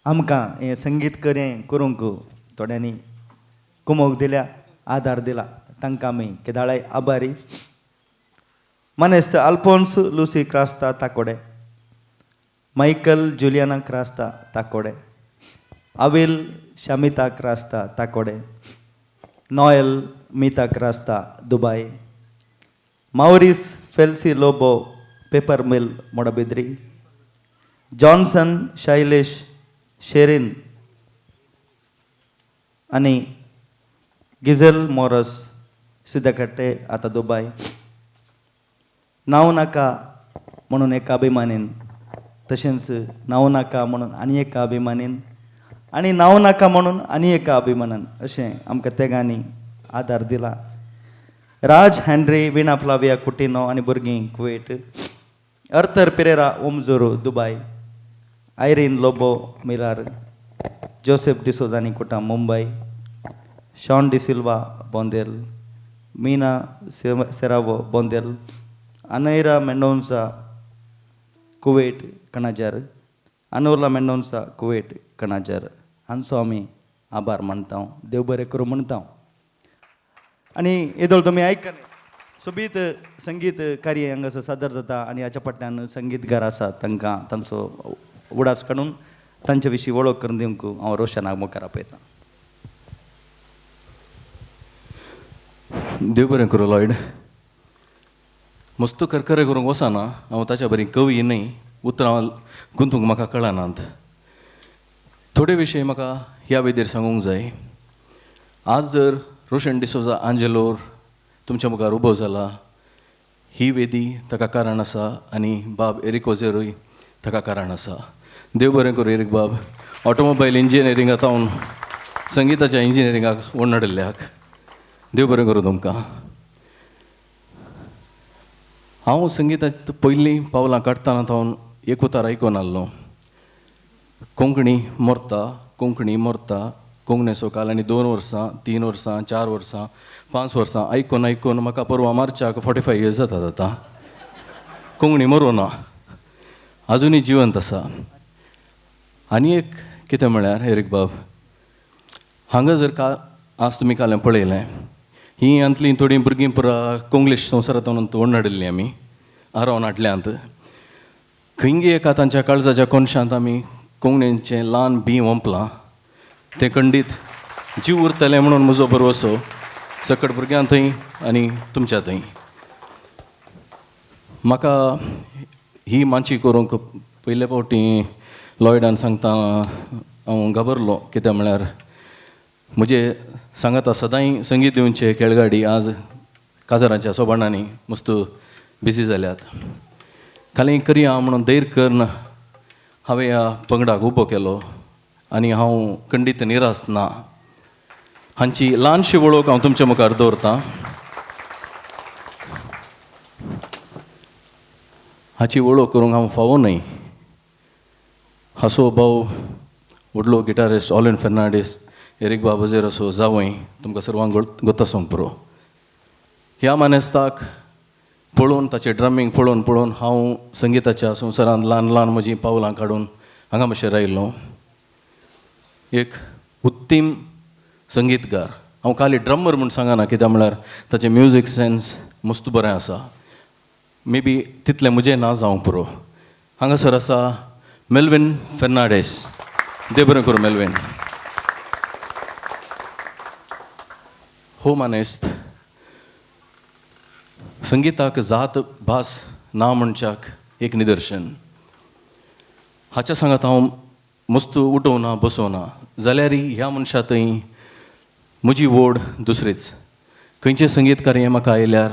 आमकां हें संगीत करें करूंक थोड्यांनी कुमोक दिल्या, आदार दिला, तांकां आमी केदाळाय आभारी. मानेस्त Alphonse Lucy Crasta Takode, Michael Juliana Crasta Takode, Avil Shamita Crasta Takode, Noel Meeta Crasta Dubai, Maurice Felcy Lobo paper mill Moodbidri, Johnson Shailesh Sherin आनी गिझेल मोरस सिद्धकट्टे आतां दुबाय. नांव नाका म्हणून एका अभिमानीन, तशेंच नांव नाका म्हणून आनी एका अभिमानीन, आनी नांव नाका म्हणून आनी एका अभिमानान अशें आमकां तेगांनी आदार दिला. राज हॅनरी, विणा फ्लाविया कुटिनो आनी भुरगीं Kuwait, Arthur Pereira Omzoor Dubai, Irene Lobo Milar, Joseph D'Souza आनी कुटा मुंबय, शॉन डिसिल्वा बोंदेल, मीना सेरावो बोंदेल, अनैरा मेंडोन्सा कुवेट कणाजार, अनोला मेंडोन्सा कुवेट कणाजार. हांचो आमी आभार मानता, देव बरें करूं म्हणटा. आनी येदोळ तुमी आयकले सोबीत संगीत कार्य हांगासर सादर जाता आनी हाच्या फाटल्यान संगीतकार आसात तांकां तांचो उडास काडून तांचे विशीं वळख करून दिवंक हांव रोशनाक मुखार आपयतां. देव बरें करूं लॉयड. मस्त करकरे करूंक वचना हांव, ताच्या बरी कवी न्हय, उतरां गुंतूंक म्हाका कळनात. थोडे विशय म्हाका ह्या वेदीर सांगूंक जाय. आज जर रोशन डिसोजा आंजेलोर तुमच्या मुखार उबो जाला, ही वेदी ताका कारण आसा आनी बाब एरीक वझेरूय ताका कारण आसा. देव बरें करूं एरीक बाब, ऑटोमोबायल इंजिनियरिंगाक तावन संगिताच्या इंजिनियरिंगाक ओडनाडिल्ल्याक देव बरें करूं तुमकां. हांव संगितांत पयलीं पावलां काडटना तावन एक उतार आयकून आसलो, कोंकणी मोरता, कोंकणी मोरता, कोंकणीचो काल. आनी 2 वर्सां, 3 वर्सां, 4 वर्सां, 5 वर्सां आयकून आयकून म्हाका परवां मार्चाक 45 इयर्स जातात आतां. कोंकणी मरूं ना, आजुनूय जिवंत आसा. आनी एक कितें म्हळ्यार एरीक बाब, हांगा जर का आज तुमी काल पळयलें, ही आंतलीं थोडीं भुरगीं पुरा कोंग्लीश संवसारांतून तोंड हाडिल्लीं आमी आरोवन हाडल्यांत. खंयगी एका तांच्या काळजाच्या कोनशांत आमी कोंकणीचें ल्हान बीं ओंपलां, तें खंडीत जीव उरतलें म्हणून म्हजो भरवसो सकट भुरग्यां थंय आनी तुमच्या थंय. म्हाका ही माची करूंक पयले फावटी लॉयडान सांगता हांव घाबरलो, कित्याक म्हळ्यार म्हजे सांगाता सदांय संगीत दिवचे खेळगाडी आज काजारांच्या सोबाणांनी मस्त बिजी जाल्यात. खाली करया म्हणून धैर्य करून हांवें ह्या पंगडाक उबो केलो आनी हांव खंडीत निराश ना. हांची ल्हानशी वळख हांव तुमच्या मुखार दवरतां. हाची वळख करूंक हांव फावो न्हय. हासो भाव व्हडलो गिटारिस्ट ऑलिन फेर्नांडीस, एरीक बाब वझेर असो जावंय तुमकां सर्वांक गोत आसूंक पुरो. ह्या मानेस्ताक पळोवन, ताचें ड्रमींग पळोवन पळोवन हांव संगिताच्या संवसारांत ल्हान ल्हान म्हजीं पावलां काडून हांगा मातशें रायलो. एक उत्तीम संगीतकार, हांव खाली ड्रमर म्हूण सांगना, कित्याक म्हळ्यार ताचें म्युजीक सेन्स मस्त बरें आसा, मे बी तितलें म्हजें ना जावंक पुरो. हांगासर आसा मेल्विन फेर्नांडीस, देव बरें करूं मेल्विन. हो मानेस्त संगिताक जात भास ना म्हणच्याक एक निदर्शन. हाच्या सांगात हांव मस्त उठोवना बसोवना जाल्यारय ह्या मनशा थंय म्हजी ओड दुसरीच. खंयचें संगीतकार हें म्हाका आयल्यार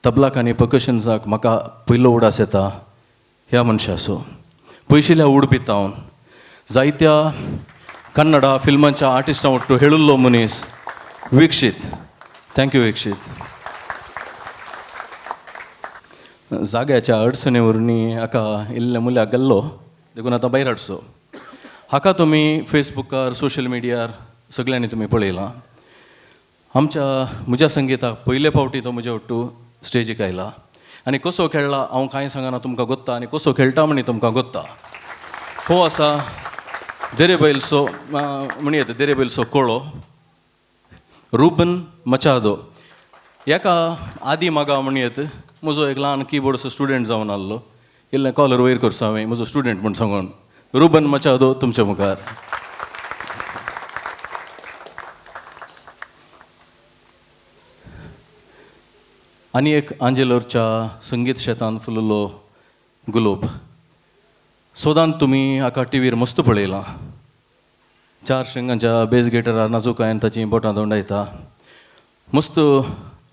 तबलाक आनी पर्कशन्साक म्हाका पयलो उडास येता ह्या मनशाचो. पयशिल्ल्या उडपी तावन जायत्या कन्नडा फिल्मांच्या आर्टिस्टां वट्टू हेळिल्लो मनीस विक्षीत. Thank you विक्षीत. जाग्याच्या अडचणी वरवीं हाका इल्लें मुल्याक गेल्लो देखून आतां भायर हाडचो. हाका तुमी फेसबुकार सोशल मिडियार सगळ्यांनी तुमी पळयलां. आमच्या म्हज्या संगिताक पयले फावटी तो म्हज्या वट्टू स्टेजीक आयला आनी कसो खेळ्ळा हांव कांय सांगना, तुमकां गोत्ता आनी कसो खेळटा म्हणी तुमकां गोत्ता. हो आसा देरेबैलसो म्हणयेत देरेबैलसो कोळो रुबन मचादो. एका आदी मागा म्हणयेत म्हजो एक ल्हान किबोर्डसो स्टुडंट जावन आहलो, इल्लें कॉलर वयर करचो हांवें म्हजो स्टुडंट म्हूण सांगून. रुबन मचादो तुमच्या मुखार. आनी एक आंजेलोरच्या संगीत शेतान फुललो गुलोब. सोदान तुमी हाका टिवीर मस्त पळयलां. चार स्ट्रिंगांच्या बेस गिटारार नाजूकायेन ताचीं बोटां धोंडायता. मस्त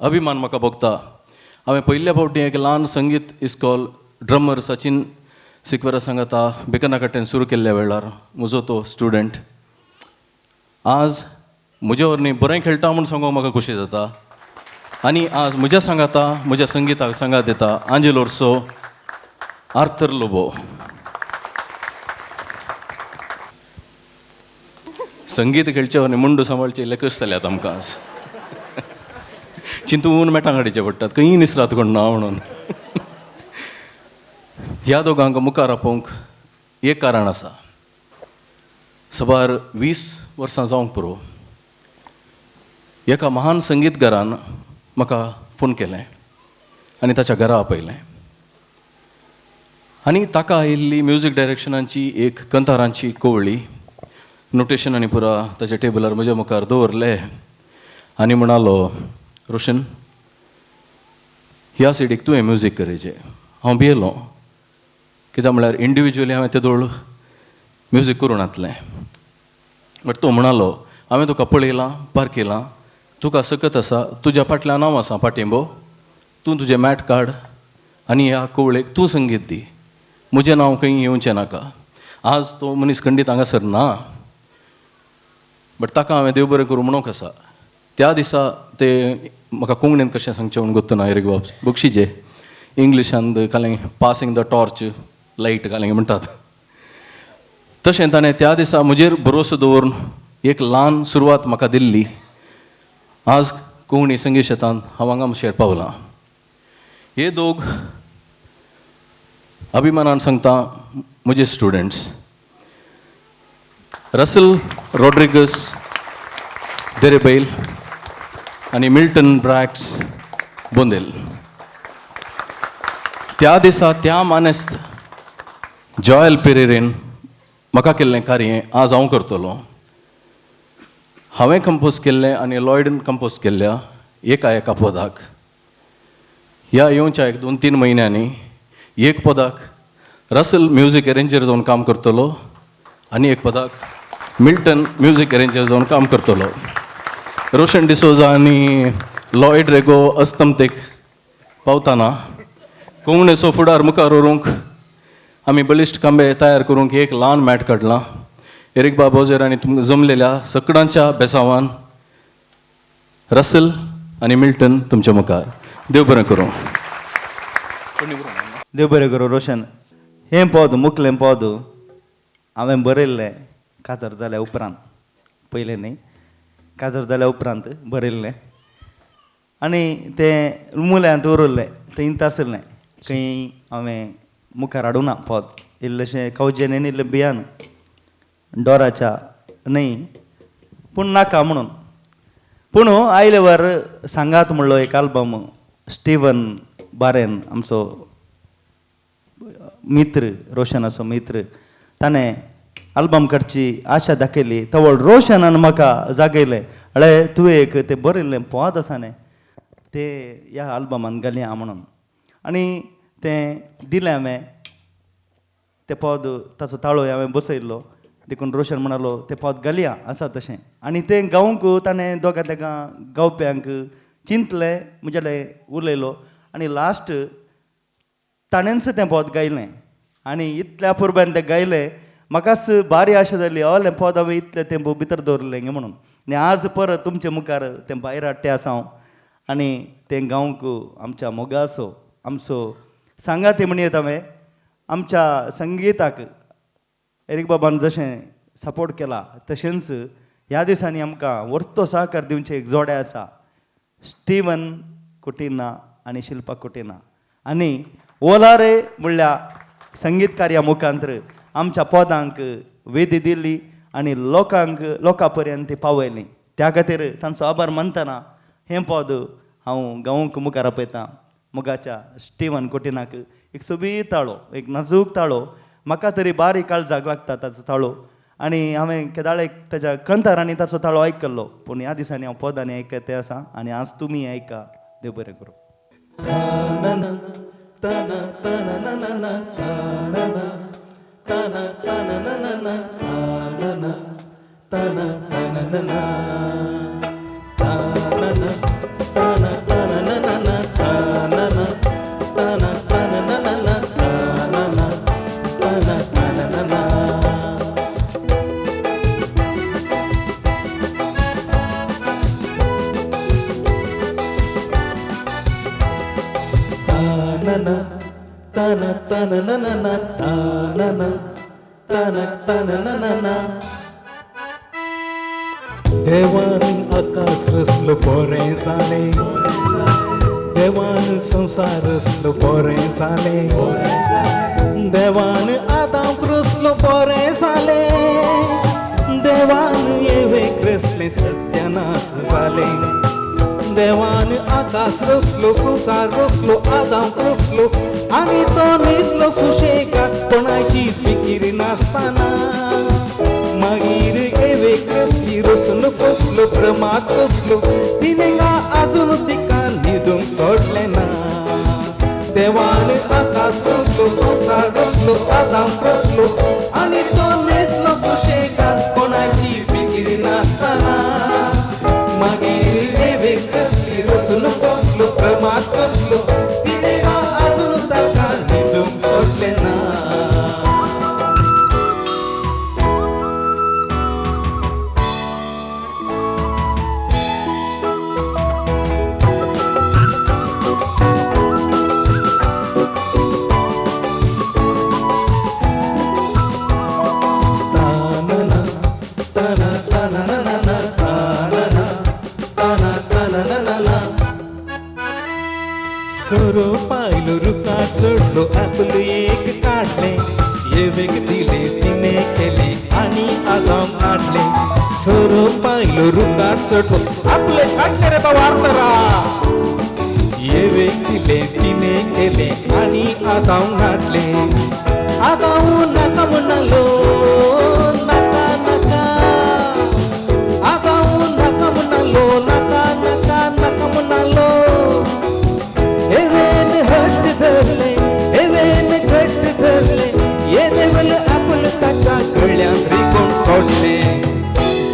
अभिमान म्हाका भोगता. हांवें पयल्या फावटी एक ल्हान संगीत इस्कॉल ड्रमर सचिन सिक्वेरा सांगाता बेकना कट्ट्यान सुरू केल्ल्या वेळार म्हजो तो स्टुडंट आज म्हज्या वरवीं बरें खेळटा म्हूण सांगूंक म्हाका खोशी जाता. आनी आज म्हज्या सांगाता म्हज्या संगिताक सांगात दिता आंजेल ओर्सो, आर्थर लोबो. संगीत खेळचे वरवीं मुंडू सांबाळचे इल्ले कश्ट जाल्यात आमकां आज. चिंतून मेटां काडचे पडटात खंयी निसरात कोण ना म्हणून. ह्या दोगांक मुखार आपोवंक एक कारण आसा. सुमार 20 वर्सां जावंक पुरो एका महान संगीतकारान म्हाका फोन केलें आनी ताच्या घरा आपयलें आनी ताका आयिल्ली म्युजीक डायरेक्शनाची एक कंतारांची कोवळी नोटेशन आनी पुरा ताच्या टेबलार म्हज्या मुखार दवरले आनी म्हणालो, रोशन ह्या सिडीक तुवें म्युजीक करचें. हांव भियेलो कित्याक म्हळ्यार इंडिविज्युअली हांवें तेदोळ म्युजीक करूं नासलें. बट तो म्हणालो, हांवें तुका पळयलां पारखेलां, तुका सकत आसा, तुज्या फाटल्यान हांव आसा पाटिंबो, तूं तुजें मॅट काड आनी ह्या कोवळेक तूं संगीत दी, म्हजें नांव खंय येवचें नाका. आज तो मनीस खंडीत हांगासर ना, बट ताका हांवें देव बरें करूं म्हणूंक आसा. त्या दिसा ते म्हाका कोंकणीन कशें सांगचें म्हूण गोत्तू ना, एरीक बाब बक्षीचे इंग्लिशान कालें पासिंग the torch light कालें म्हणटात तशें ताणें त्या दिसा म्हजेर भरोसो दवरून एक ल्हान सुरवात म्हाका दिल्ली. आज कोंकणी संगीत शेतांत हांव हांगा मुशेर पावलां. हे दोग अभिमानान सांगता म्हजे स्टुडंट्स रसल रॉड्रिगस देरेबैल आनी मिल्टन ब्रॅक्स बोंदेल. त्या दिसा त्या मानेस्त जॉयल पेरेरीन म्हाका केल्लें कार्य आज हांव करतलो. हांवें कंपोज केल्लें आनी लॉयडन कंपोज केल्ल्या एका एका पदाक ह्या येवच्या एक 2-3 म्हयन्यांनी एक पदाक रसल म्युजीक अरेंजर जावन काम करतलो आनी एक पदाक मिल्टन म्युजीक अरेंजर जावन काम करतलो. रोशन डिसोजा आनी लॉयड रेगो अस्तमतेक पावतना कोंकणीचो फुडार मुखार व्हरूंक आमी बळिश्ट खांबे तयार करूंक एक ल्हान मॅट काडलां. एरीक बाब ओझेर आनी तुमकां जमलेल्या सकडांच्या बेसावान रसल आनी मिल्टन तुमच्या मुखार. देव बरें करूं. देव बरें करूं रोशन. हें पद मुखलें पद हांवें बरयल्लें काजार जाल्या उपरांत, पयलें न्ही, काजार जाल्या उपरांत बरयल्लें आनी तें मुल्यांत उरलें, थंय आसलें, खंय हांवें मुखार हाडूं ना पद. इल्लेशें कवजेन इल्लें भियान डोराच्या न्हय पूण नाका म्हणून. पूण आयले वर सांगात म्हणलो एक आल्बम स्टिवन बारेन आमचो मित्र रोशनाचो मित्र ताणें आल्बम काडची आशा दाखयली. तवळ रोशनान म्हाका जागयलें, अळे तुवें एक तें बरयल्लें पद आसा न्ही तें ह्या आल्बमान घालया म्हणून. आनी तें दिलें हांवें तें पद, ताचो ताळो हांवें बसयल्लो देखून रोशन म्हणालो तें पद घालया आसा तशें. आनी तें गावंक ताणें दोगा तेगां गावप्यांक चिंतलें, म्हजे कडेन उलयलो आनी लास्ट ताणेंच तें पद गायलें. आनी इतल्या पुरबान तें गायलें म्हाकाच भारी आशा जाली, हय पद हांवें इतलें तें भितर दवरलें गे म्हणून. आनी आज परत तुमचे मुखार तें भायर हाडटे आसा हांव आनी तें गावंक आमच्या मोगाचो आमचो सांगाती म्हणयेत हांवें आमच्या संगिताक एरीक बाबान जशें सपोर्ट केला तशेंच ह्या दिसांनी आमकां वर्तो सहकार दिवचें एक जोडे आसा, स्टिवन कुटिना आनी शिल्पा कुटिना. आनी ओलारे म्हणल्या संगीत कार्या मुखांतर आमच्या पदांक वेदी दिली आनी लोकांक लोकां पर्यंत ती पावयली. त्या खातीर तांचो आभार मानतना हें पद हांव गावंक मुखार आपयतां. मोगाच्या स्टिवन कुटिनाक एक सोबीत ताळो, एक नाजूक ताळो, म्हाका तरी बारीक काळजाक लागता ताचो ताळो. आनी हांवें केदाळ एक ताच्या कंतारांनी ताचो ताळो आयकल्लो, पूण ह्या दिसांनी हांव पदांनी आयकते आसा आनी आज तुमी आयका. देव बरें करूं. ताना ताना ना ताना ना ताना ताना ना ना ताना ना ताना ताना ना ना ताना ना ताना ताना ना. ताना ताना ताना ना ना ताना ना ताना ताना ना ना. देवान आकाश रसलो बरें जालें, देवान संवसार रसलो बरें जालें, देवान आदाम रसलो बरें जालें, देवान एवेक रसलें सत्यानाश जालें. देवान आकाश रसलो संवसार रसलो आदाम रसलो आनी तो न्हिदलो सुशेगाद कोणाची फिकीर नासतना. मागीर एवेक रसली रसून फसलो प्रमाद कसलो तिणें आजून तिका न्हिदूंक सोडलें ना. देवान आकाश रसलो संवसार रसलो आदाम रसलो आनी तो न्हिदलो सुशेगाद कोणाची फिकीर नासतना. मागीर एवेक रसली रसून फसलो प्रमाद कसलो तिणें आजून ताका न्हिदूंक सोडलें ना. सोरो पायलो रुखार चडलो आपूल एक काडलें, एवेक दिलें तिणें केलें आनी आदाम हाडलें. सोरो पायलो रुखार चडलो आपूल काडलें रे बाबा आर्तरा, एवेक दिलें तिणें केलें आनी आदाम हाडलें. आदाम नाका म्हणालो नाका नाका, आदाम नाका म्हणालो नाका नाका नाका म्हणालो. एवेन हट धरलें एवेन घट धरलें येदेवल आपूल ताच्या गळ्यांत रिगोवन सोडलें.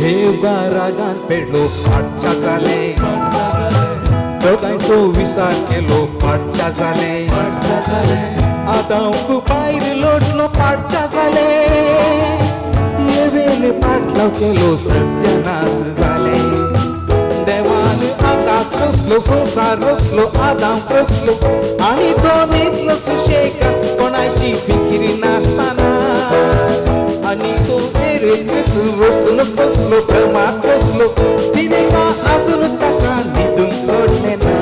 देव रागान पेडलो पाडच्या जालें, दोगांयचो विचार केलो पाडच्या जालें, आदांक भायर लोटलो पाडच्या जालें, एवेन पाटलाव केलो सत्यानाश जालें. देवान आकाश रसलो संवसार रसलो आदाम रसलो आनी तो न्हिदलो सुशेगाद कोणाची फिकीर नासतना. आनी तो एरेक रसून फसलो प्रमाद कसलो तिणें आजून ताका न्हिदूंक सोडलें ना.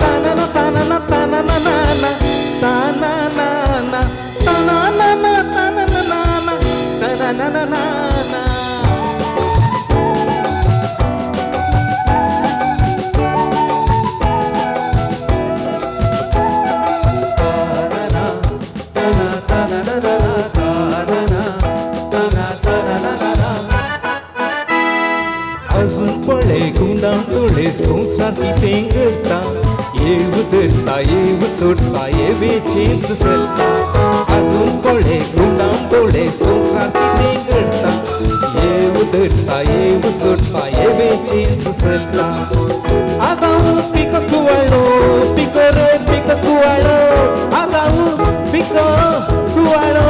ताना ना ताना ना ताना ना ना ताना ना ना ताना ना ना ताना ना ना ताना ना ना ना. अजून पळे गुंडान तोळे संवसार कितें करता, येव धरता येव सोडटा येवेचेंच चलता. अजून पळे गुंडान तोळे संवसार कितें करता, येव धरता येव सोडटा येवेचेंच चलता. आगाऊ पिक कुवाळो पिको रे पिक कुवाळो, आगाऊ पिको कुवाळो.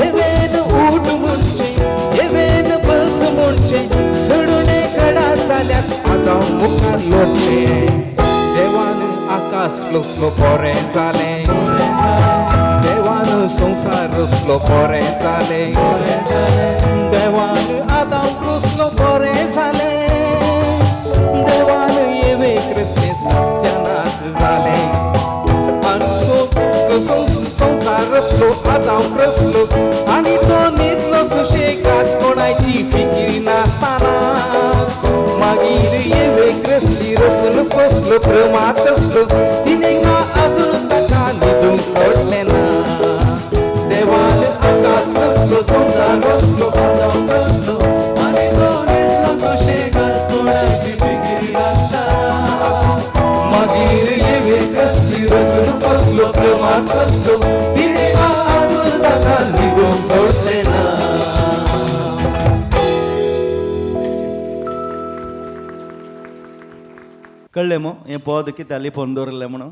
एवेन ऊट म्हणचें एवेन बस म्हणचें सडुणे कडा जाल्यार आतां मुखार लोटचें. देवान आकाश रसलो बरें जालें, देवान संवसार रसलो बरें जालें, देवान आदाम रसलो बरें जालें, देवान एवेक रसलें सत्यानाश जालें. आनी तो संवसार रसलो आदाम रसलो आनी तो न्हिदलो सुशेगाद कोणाची फिकीर नासतना. मागीर एवेक रसली रसून फसलो प्रमाद कसलो तिणें आजून ताका न्हिदूंक सोडलें ना. देवान आकाश रसलो संवसार रसलो आदाम रसलो आनी तो न्हिदलो सुशेगाद कोणाची फिकीर नासतना. मागीर एवेक रसली रसून फसलो प्रमाद कसलो तिणें आजून ताका न्हिदूंक सोडलें ना. कळ्ळें मू हें पद कित्याक लिपोवन दवरलें म्हणून?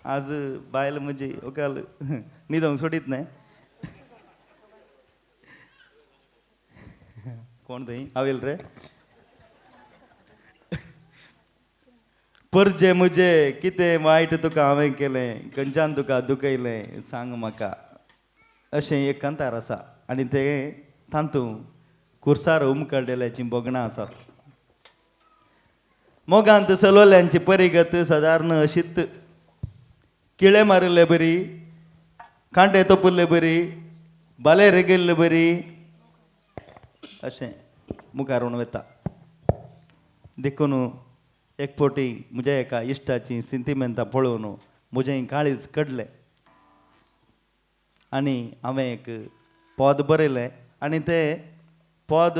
आज बायल म्हजी ओकाल न्हिदोंक सोडीत न्हय. कोण थंय आवेल रे? परजे म्हजे कितें वायट तुका हांवें केलें, खंयच्यान तुका दुखयलें सांग म्हाका, अशें एक कांतार आसा आनी तें तातूंत कुर्सार उमकळलेल्याचीं भोगणां आसात. मोगांत चलोवल्यांची परिगत सदारण अशीच, किळे मारिल्ले बरी, कांटे तोपुल्ले बरी, बाले रेगिल्ले बरी, अशें मुखार वता. देखून एक फावटी म्हज्या एका इश्टाची सिंतिमेंतां पळोवन म्हजें काळीज कडलें आनी हांवें एक पद बरयलें आनी तें पद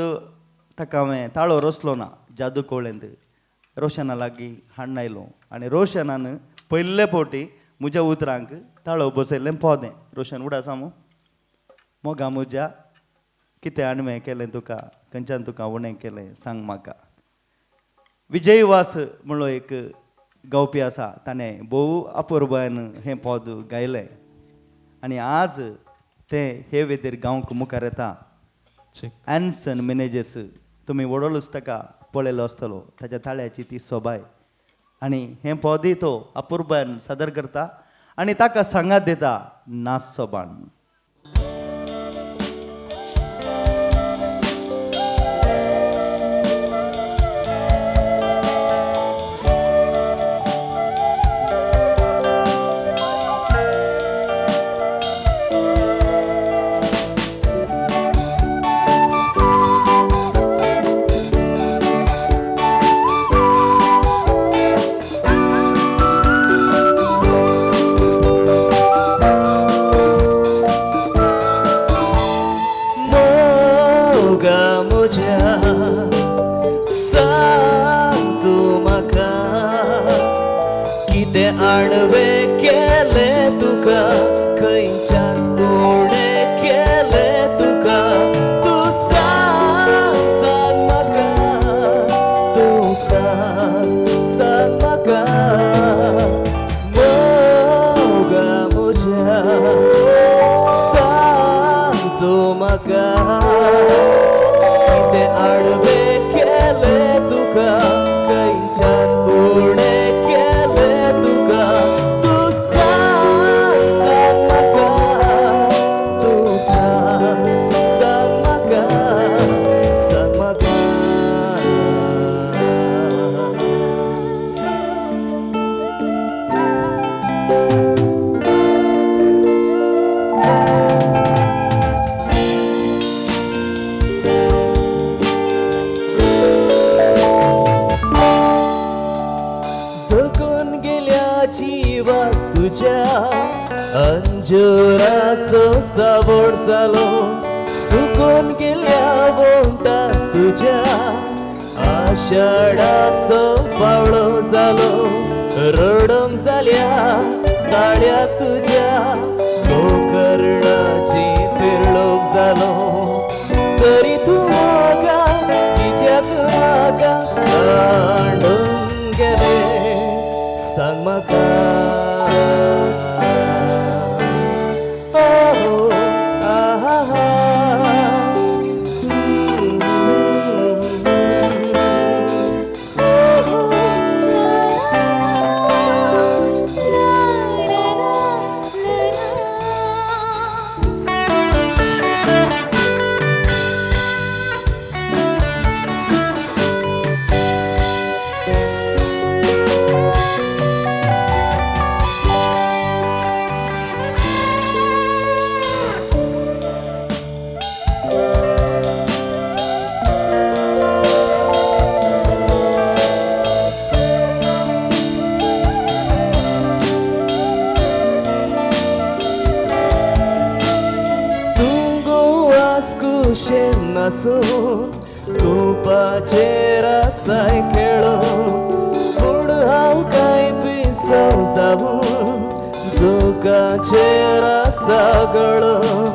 ताका हांवें ताळो रचलो ना, जादू कोळेंत रोशना लागीं हाडून आयलो आनी रोशनान पयले फावटी म्हज्या उतरांक ताळो बसयल्लें पद हें. रोशन उडा सामू मोगा म्हज्या कितें आणवें केलें तुका, खंयच्यान तुका उणें केलें सांग म्हाका. विजय वास म्हणलो एक गावपी आसा, ताणें भोव अपुरबायेन हें पद गायलें आनी आज तें हे वेदीर गावंक मुखार येता. एन्सन मॅनेजर्स तुमी व्हडलोच ताका पळयलो आसतलो, ताच्या ताळ्याची ती सोबाय आनी हें पदय तो अपुरबायेन सादर करता आनी ताका सांगात दिता नाच सोबान. आणवे केले तुका, खंयच्यान उणें केले तुका, तूं सांग सांग म्हाका, तूं सांग सांग म्हाका. मोगा म्हज्या सांग तूं म्हाका, कितें आणवे केले तुका, खंयच्यान उणें तुका, तूं सांग सांग म्हाका, तूं सांग सांग म्हाका, सांग म्हाका. तुझ्या अंजुराचो सावड जालो, सुकून गेल्या वोंटा तुझ्या आषाढाचो पावळो जालो, रडम जाल्या ताळ्या तुझ्या गोकर्णाची पिरलोक जालो, तरी तूं म्हाका कित्याक म्हाका सांडून गेले सांग म्हाका. कुपाचेर आसाय खेळून, पूण हांव कांय पिसो जावन दुकाचेर आसा गळून,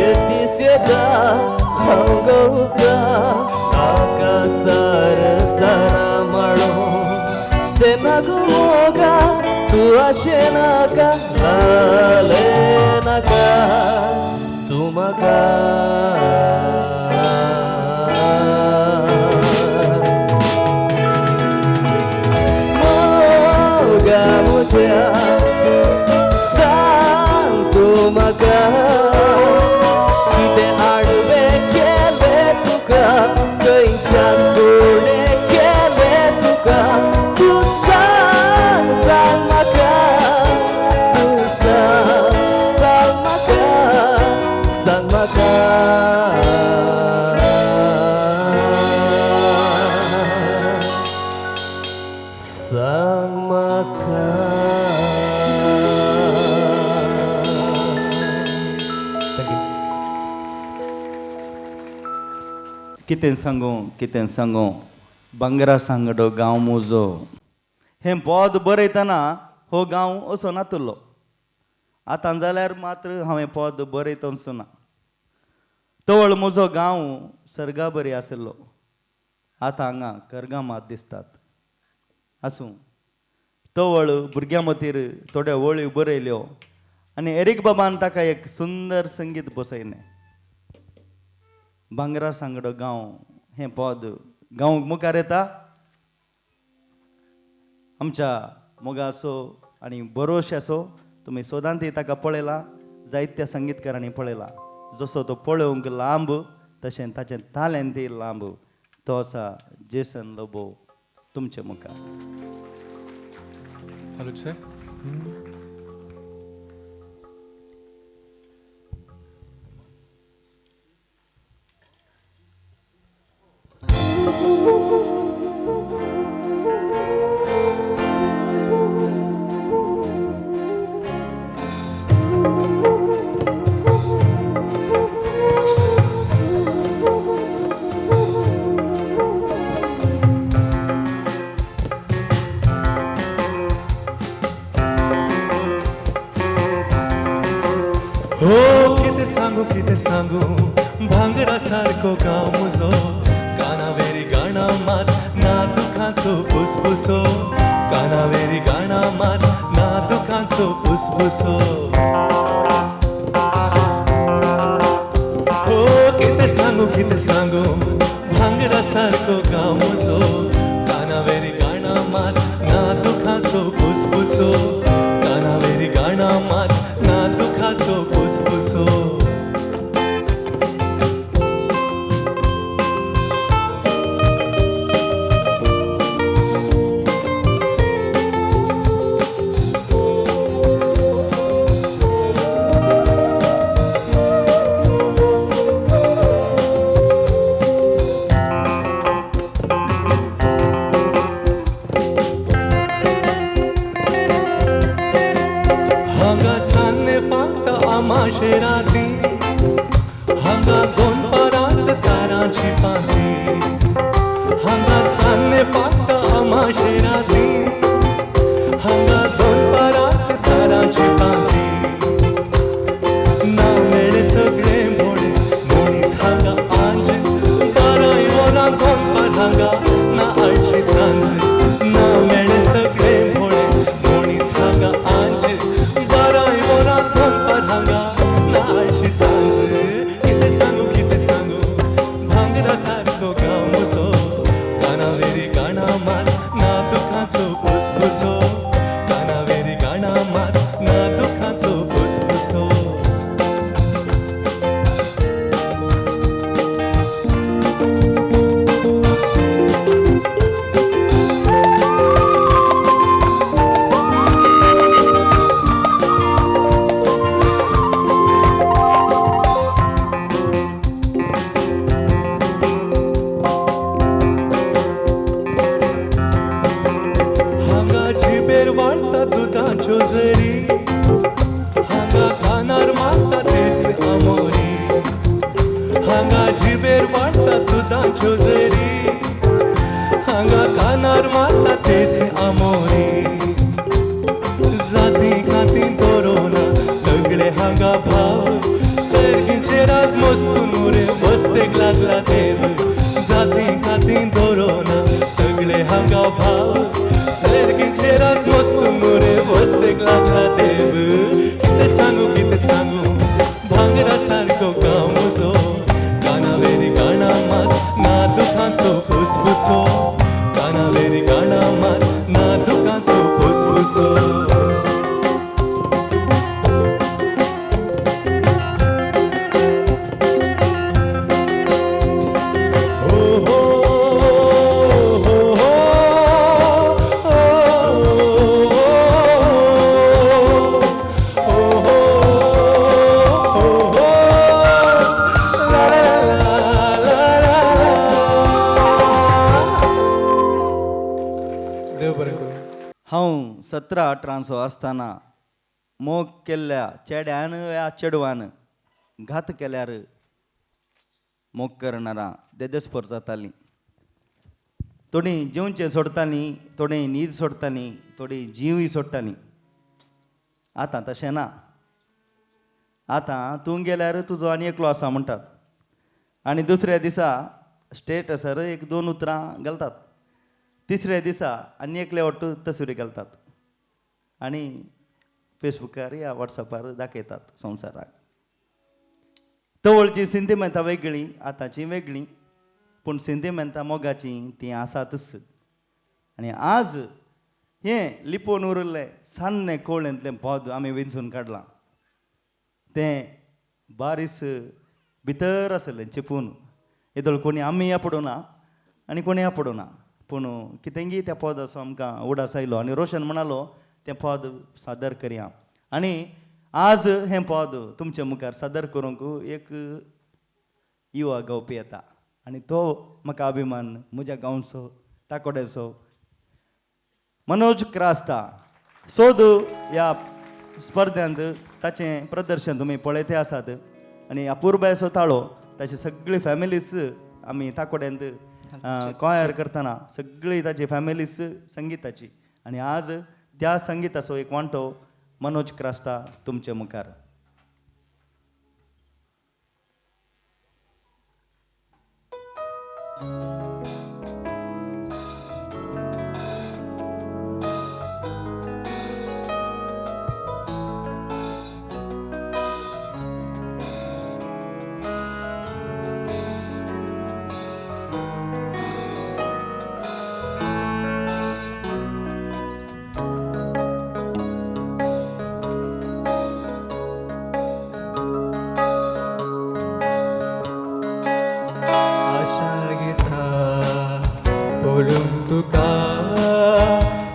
एक दीस येता हांव गवता आकाशार तारा. तूं आशें नाका लाले नाका तूं म्हाका मोगा म्हज्या सांग तूं म्हाका कितें आडवें केलें तुका खंयच्यान कोणें केलें तुका तूं सांग सांग म्हाका तूं सांग सांग म्हाका सांग म्हाका सांग म्हाका. कितें सांगू कितें सांगू भांगरा सांगडो गांव मुजो हें पद बरयतना हो गांव असो नातुल्लो आतां जाल्यार मात्र हांवें पद बरयतच ना. तवळ म्हजो गांव सर्गा बरी आशिल्लो आतां हांगा करगां मात दिसतात. आसूं तवळ भुरग्यां मतीर थोड्यो वळी बरयल्यो आनी एरीक बाबान ताका एक सुंदर संगीत बसयलें. भांगरा सांगडो गांव हें पद गांवक मुखार येता आमच्या मोगाचो आनी भरोश्याचो. तुमी सदांच ताका पळयला जायत्या संगीतकारांनी पळयला जसो तो पळोवंक लांब तशें ताचें तालेंतय लांब. तो आसा जेसन लोबो तुमचे मुखार. Hello sir. हो कितें सांगू कितें सांगू भांगरा सारको गांव म्हजो कानावेरी गाणा मात ना दुखाचो फुसफुसो कानावेरी गाणा मात ना दुखाचो फुसफुसो. हो कितें सांगू कितें सांगू भांगरा सारको गांव म्हजो कानावेरी गाणा मात ना दुखाचो फुसफुसो कानावेरी गाणा मात ना दुखाचो फुसफुसो. हांगा चान्ने फांकता आमाशे राती हांगा दोनपारांच तारांची पाती हांगा चान्ने फांकता आमाशे राती हांगा दोनपारांच तारांची पाती. ना मेळे सगळे मोळे मनीस हांगा आंज बाराय वरां दोनपार हांगा ना आयची सांज. ना मेळे सगळे मोळे मनीस हांगा आंज बाराय वरां दोनपार हांगा ना आयची सांज. कितें सांगू कितें सांगू भांगरा सारको गांव म्हजो कानावेरी गाणा मात ना दुखाचो फुसफुसो कानावेरी गाणा मात ना दुखाचो फुसफुसो. हांगा जिबेर वाडटा दुदाच्यो झरी हांगा कानार मारता तेच आमोरी हांगा जिबेर वाडटा दुदाच्यो झरी हांगा कानार मारता तेच आमोरी. जाती काती दवरोना सगळे हांगा भाव सर्गीचेर आज मस्तू न्हू रे वस्तेक लागला देव. जाती काती दवरोना सगळे हांगा भाव सर्गीचेर आज मस्तू न्हू रे वस्तेक फुसफुसो, कानावेली गाणा मात ना दुकांचो फुसफुसो. देव बरें करूं. हांव 17-18 आसतना मोग केल्ल्या चेड्यान ह्या चेडवान घात केल्यार मोग करणारा देदेस्पर जातालीं. थोडीं जेवचें सोडटालीं, थोडीं न्हीद सोडटालीं, थोडीं जीवय सोडटालीं. आतां तशें ना. आतां तूं गेल्यार तुजो आनी एकलो आसा म्हणटात आनी दुसऱ्या दिसा स्टेटसार 1-2 उतरां घालतात, तिसऱ्या दिसा आनी एकले वट्ट तसरी घालतात आनी फेसबुकार या वॉट्सॅपार दाखयतात संवसाराक. तवळची सिंतिमेंतां वेगळीं, आतांची वेगळीं, पूण सिंतिमेंतां मोगाचीं तीं आसातच. आनी आज हें लिपोवन उरिल्लें सान्नें कोळेंतलें पद आमी विंचून काडलां. तें बारीस भितर आसलें चिपून, येदोळ कोणी आमी आपडूना आनी कोणी आपडूना, पूण कितेंगी त्या पदाचो आमकां उडास आयलो आनी रोशन म्हणालो तें पद सादर करया. आनी आज हें पद तुमच्या मुखार सादर करूंक एक युवा गावपी येता आनी तो म्हाका अभिमान म्हज्या गांवचो ताकोड्याचो मनोज क्रास्ता. सोद ह्या स्पर्ध्यांत ताचें प्रदर्शन तुमी पळयते आसात आनी अपुरबायेचो ताळो ताची सगळी फॅमिलीस आमी ताकोड्यांत कॉयर करतना सगळी ताची फॅमिलीस संगिताची आनी आज त्या संगिताचो एक वांटो मनोज क्रास्ता तुमचे मुखार.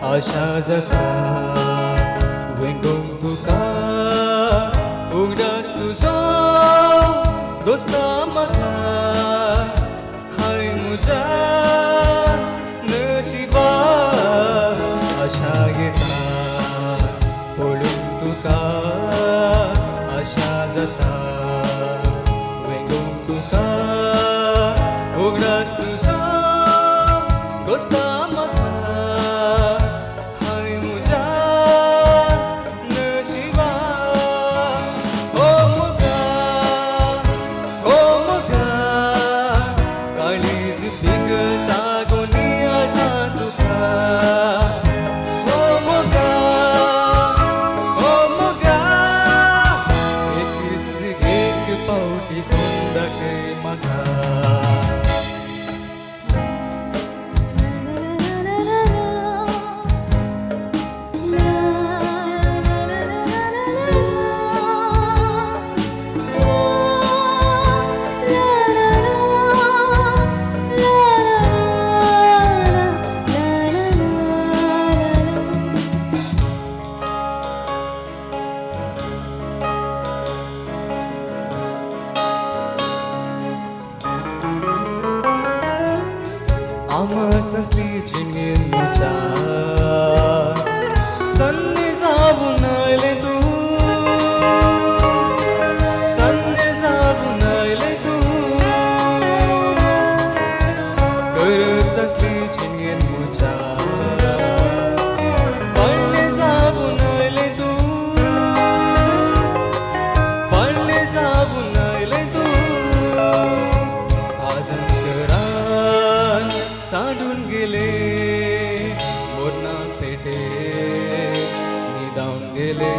आशा जाता वेंगोवंक तुका उगडास तुजो दोस्ता म्हाका हाय म्हज्या नशिबा. आशा घेता पळोवंक तुका आशा जाता वेंगोवंक तुका उगडास तुजो दोस्ता म्हाका आमस असली जिणेन म्हज्या सन्ने जावन आयलें तूं, सन्ने जावन आयलें तूं, गरज आसली जिणेन म्हज्या पडलें जावन आयलें तूं, पडलें जावन आयलें तूं, आज अंतरान सांडून गेले मोरनात पेटे निदावन गेले.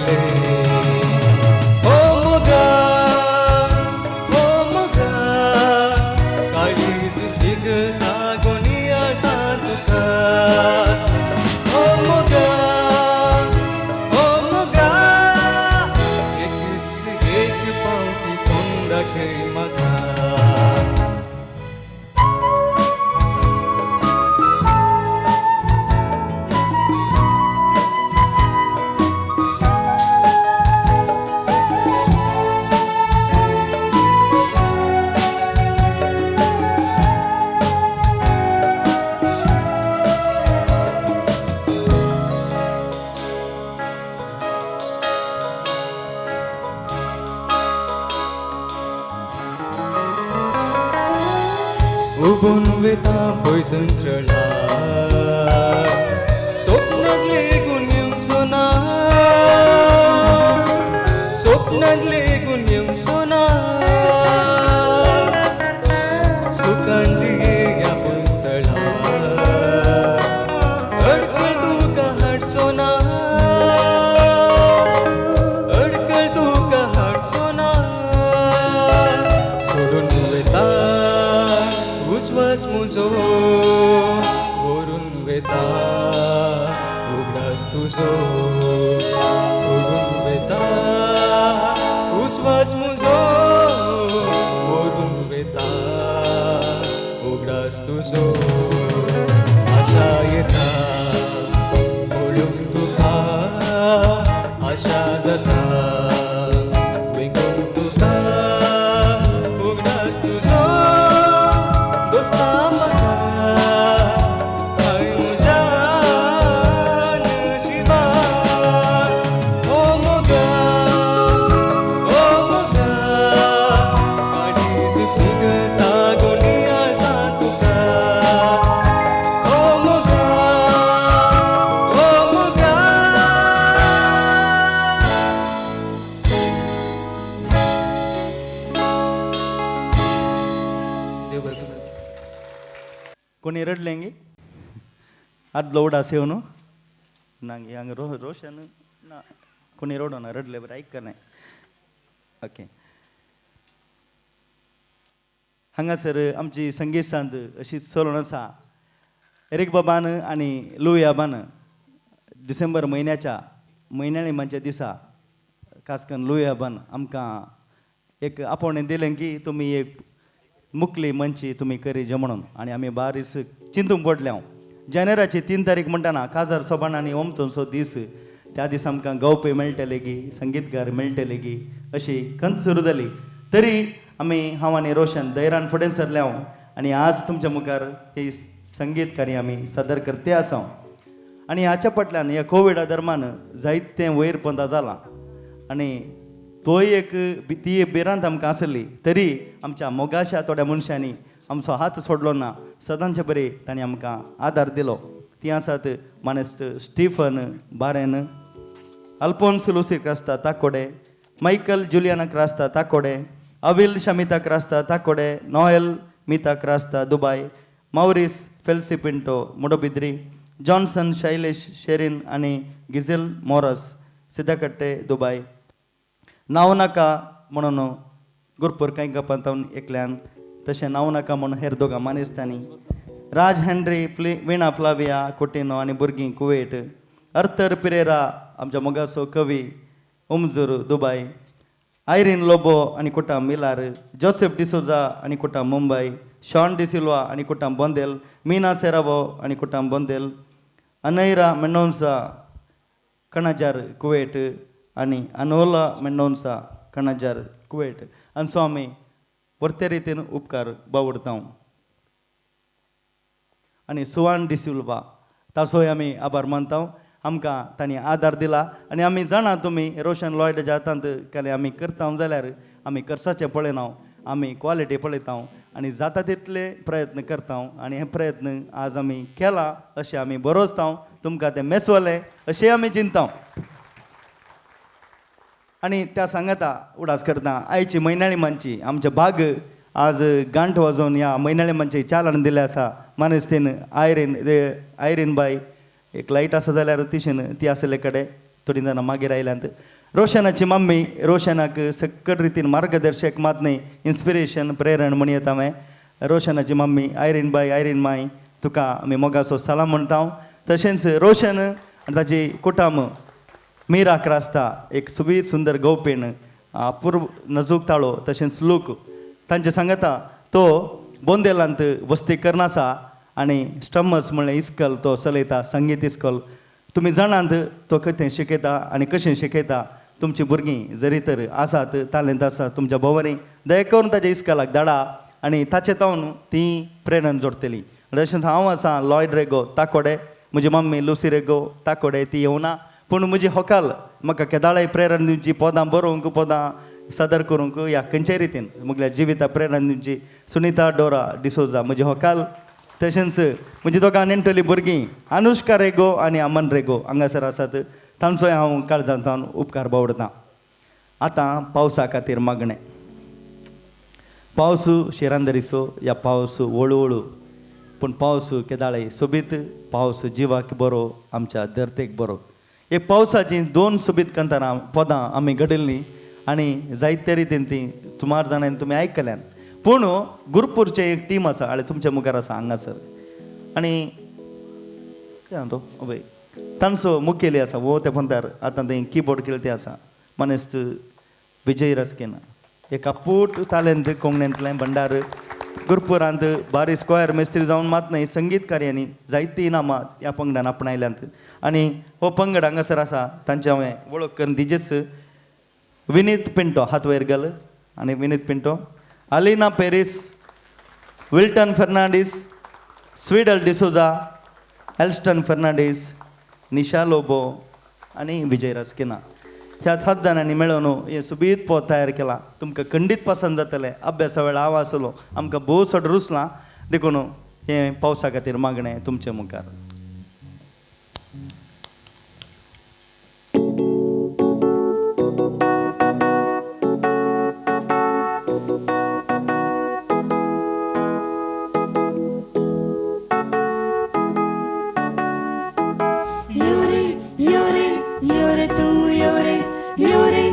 गेले. ओ मोगा ओ मोगा काळीज पिगळटा गोनियाळटा तुका. ओ मोगा ओ मोगा एक एक पावटी तोंड दाखय म्हाका. उबून वेता पयसंत्रळा स्वप्नाक लेगून येवचो ना स्वप्नाक लेगून येवचो ना सुखांची ह्या पयतळा अडकल तुका हाडचो ना अडकल तुका हाडचो ना सोडून वेता उस्वास मुजो व्हरून वेता उगडास तुजो सोडून वेता उस्वास मुजो व्हरून वेता उगडास तुजो. आशा येता पळोवंक तुका आशा जाता वेंगोवंक तुका उगडास तुजो. दोस्ता म्हाका हय म्हज्या नशिबान. ओ मोगा ओ मोगा काळीज पिगळटा गोनियाळटा तुका. ओ मोगा ओ मोगा. देव बरें करूं. कोणी रडलें गे आदलो उडास येवन ना गे हांगा रोशन ना कोणी रडो ना रडले बरें आयकना. ओके हांगासर आमची संगीत सांज अशी चलून आसा. एरीक बाबान आनी लुई आबान डिसेंबर म्हयन्याच्या म्हयन्याळिमाच्या दिसा खास करून लुई आबान आमकां एक आपोवणें दिलें की तुमी एक मुकली मंची तुमी करीजे म्हणून आनी आमी बारीस चिंतूंक पडले. हांव जानेराची 3 तारीख म्हणटना काजार सोबाण आनी ओमतोनसो दीस त्या दिसा आमकां गावपी मेळटले गी संगीतकार मेळटले गी अशी खंत सुरू जाली. तरी आमी हांव आनी रोशन धैर्यान फुडें सरले हांव आनी आज तुमच्या मुखार ही संगीत कार्य आमी सादर करते आसा. आनी हाच्या फाटल्यान ह्या कोविडा दरम्यान जायतें वयर पंदा जालां आनी तोय एक ती एक भिरांत आमकां आसली तरी आमच्या मोगाशा थोड्या मनशांनी आमचो हात सोडलो ना. सदांचे बरी तांणी आमकां आदार दिलो. ती आसात मानेस्त Stephen Baren, Alphonse Lucy Crasta Takode, Michael Juliana Crasta Takode, Avil Shamita Crasta Takode, Noel Mita Crasta Dubai, Maurice Felcy Pinto Moodbidri, Johnson Shailesh Sherin आनी गिझेल मोरस सिद्धकट्टे दुबाय. नांव नाका म्हणून गुरपूर कांय गपांतावन एकल्यान तशें नांव नाका म्हणून हेर दोगां मानेस्तांनी, राज हेनरी वीणा फ्लाविया कोटिनो आनी भुरगीं कुवेट, अर्थर पिरेरा आमच्या मोगाचो कवी उमजूर दुबाय, आयरीन लोबो आनी कुटां मिलार, जोसेफ डिसोजा आनी कुटां मुंबय, शॉन डिसिल्वा आनी कुटां बोंदेल, मीना सेरावो आनी कुटां बोंदेल, अनैरा मेंडोन्सा कणाजार कुवेट आनी अनोला मेंडोन्सा कणाजार कुवेट. आनी सो आमी परते रितीन उपकार बावडता. आनी सुवान डिसिल्वा ताचोय आमी आभार मानता. आमकां तांणी आदार दिला आनी आमी जाणा तुमी रोशन लॉयडाच्या हातांत केलें आमी करता जाल्यार आमी खर्चाचें पळयना, आमी क्वॉलिटी पळयता आनी जाता तितले प्रयत्न करता आनी हे प्रयत्न आज आमी केला अशें आमी बरोसता. तुमकां तें मेसवलें अशें आमी चिंतता. आनी त्या सांगाता उडास करता आयची म्हयन्याळी मानची आमचे भाग आज गांठ वाजोवन ह्या म्हयन्याळी मानची चालन दिलें आसा. मानेस्तीन आयरीन आयरीन बाय एक लायट आसा जाल्यार तिशेन ती आसले कडेन थोडीं जाणां मागीर आयल्यांत. रोशनाची मम्मी रोशनाक सकट रितीन मार्गदर्शक मात न्ही, इन्स्पिरेशन प्रेरण म्हण येता हांवें. रोशनाची मम्मी आयरीन बाय, आयरीन माय, तुका आमी मोगाचो सलाम म्हणटा हांव. तशेंच रोशन आनी ताची कुटुंब मीरा क्रास्ता एक सोबीत सुंदर गौपीण, अपूर्व नजूक ताळो तशेंच लूक तांचे सांगता. तो बोंदेलांत वस्ती करना आसा आनी स्ट्रमर्स म्हणलें इस्कल तो चलयता, संगीत इस्कॉल. तुमी जाणांत तो कितें शिकयता आनी कशें शिकयता. तुमची भुरगीं जरी तर आसात तालेंत आसा तुमच्या भोंवरी, दया करून ताच्या इस्कॉलाक धाडा आनी ताचे तावन ती प्रेरणा जोडटली. तशेंच हांव आसा लॉयड रेगो ताकोडे, म्हजी मम्मी लुसी रेगो ताकोडे, ती येवना पूण म्हजी होकाल म्हाका केदाळाय प्रेरणा दिवची, पदां बरोवंक, पदां सादर करूंक ह्या खंयच्याय रितीन म्हगल्या जिविता प्रेरणा दिवची सुनिता डोरा डिसोजा म्हजी होकाल. तशेंच म्हजी दोगां नेणटली भुरगीं अनुष्का रेगो आनी अमन रेगो हांगासर आसात, तांचोय हांव काळजांत उपकार बावडतां. आतां पावसा खातीर मागणें. पावस शिरांदरीचो या पावस हळू हळू, पूण पावस केदाळय सोबीत, पावस जिवाक बरो, आमच्या धरतेक बरो. एक पावसाचीं दोन सोबीत कंतारां पदां आमी घडयल्लीं आनी जायते रितीन तीं सुमार जाणांनी तुमी आयकल्यान. पूण गुरपूरचें एक टीम आसा आनी तुमच्या मुखार आसा हांगासर आनी कितें तो अभय तांचो मुखेली आसा वो त्या पंतार आतां थंय किबोर्ड खेळते आसा मानेस्त विजय रस्केना, एक अपूट तालेंत कोंकणींतलें भंडार. गुरपुरांत बारी स्क्वायर मेस्त्री जावन मात न्हय संगीतकार्यांनी जायतीं इनामां ह्या पंगडान आपणायल्यांत आनी हो पंगड हांगासर आसा तांचे हांवें वळख करून दिजेच. विनीत पिंटो हात वयर घाल आनी Vineet Pinto, Alina Peris, Wilton Fernandes, Sweedal D'Souza, Elston Fernandes, Nisha Lobo आनी विजय रस्किना ह्या 7 जाणांनी मेळून हें सोबीत पद तयार केलां. तुमकां खंडीत पसंत जातलें. अभ्यासा वेळार हांव आसलो, आमकां भोव चड रुचलां, देखून हें पावसा खातीर मागणें तुमचे मुखार. Yuri, yuri, yuri, yuri, yuri,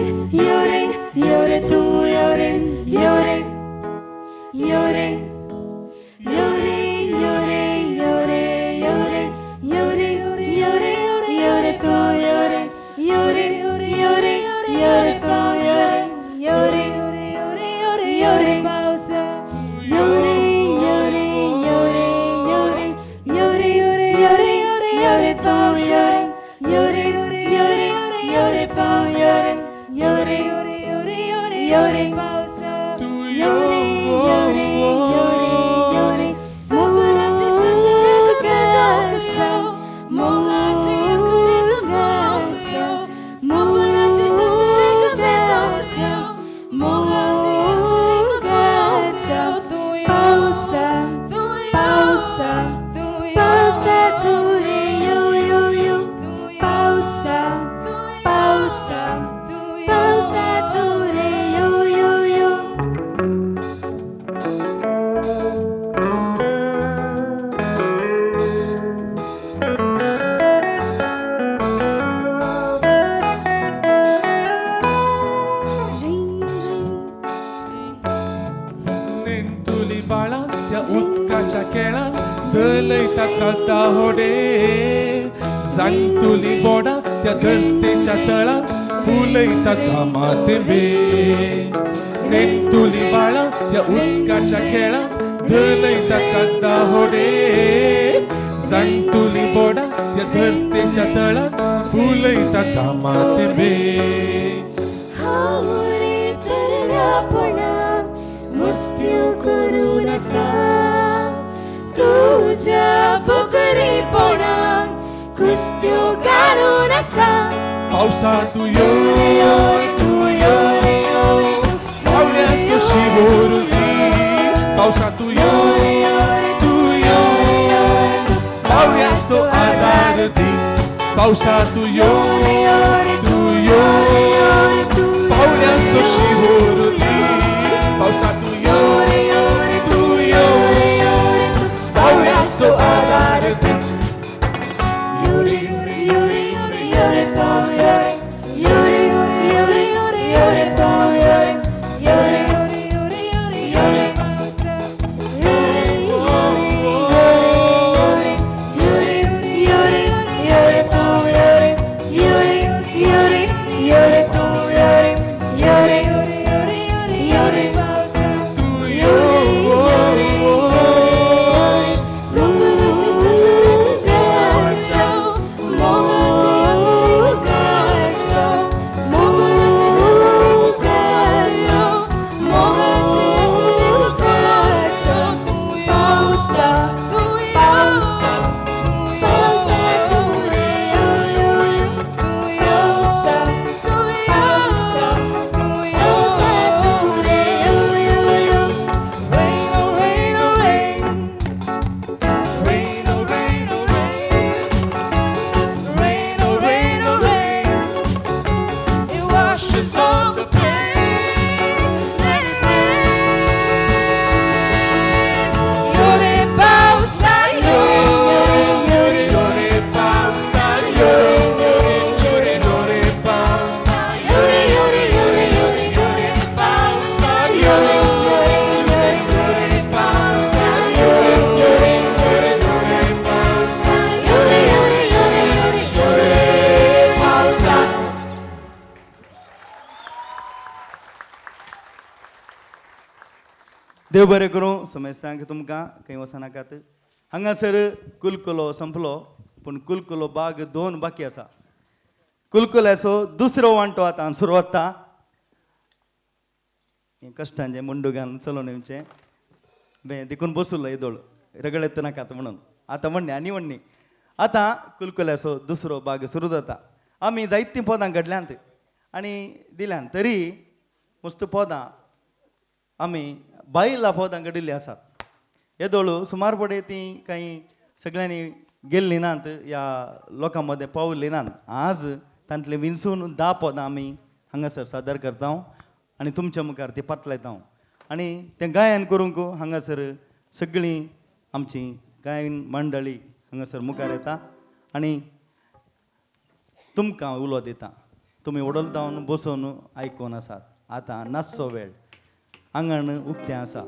देव बरें करूं समेस्तांक तुमकां खंय वचनाकात. हांगासर कुलकुलो संपलो पूण कुलकुलो बाग दोन बाकी आसा. कुलकुल्याचो दुसरो वांटो आतां सुरवात हें कश्टांचें मुंडुगान चलोवन येवचें बें देखून बसुल्लो येदोळ रगडेत नाकात म्हणून आतां म्हणणी आनी म्हणणी आतां कुलकुल्याचो दुसरो बाग सुरू जाता. आमी जायतीं पदां घडल्यांत आनी दिल्यांत तरी मस्त पदां आमी बायलां पदां घडिल्लीं आसात. येदोळ सुमार पडे ती कांय सगळ्यांनी गेल्लीं नात ह्या लोकां मदें पावल्लीं नात. आज तांतले विंचून 10 पदां आमी हांगासर सादर करता आनी तुमच्या मुखार ती पातलायता आनी तें गायन करूंक हांगासर सगळीं आमची गायन मंडळी हांगासर मुखार येता आनी तुमकां उलो दिता. तुमी वडलतावन बसोवन आयकून आसात. आतां नाचचो वेळ आंगण उक्तें आसा.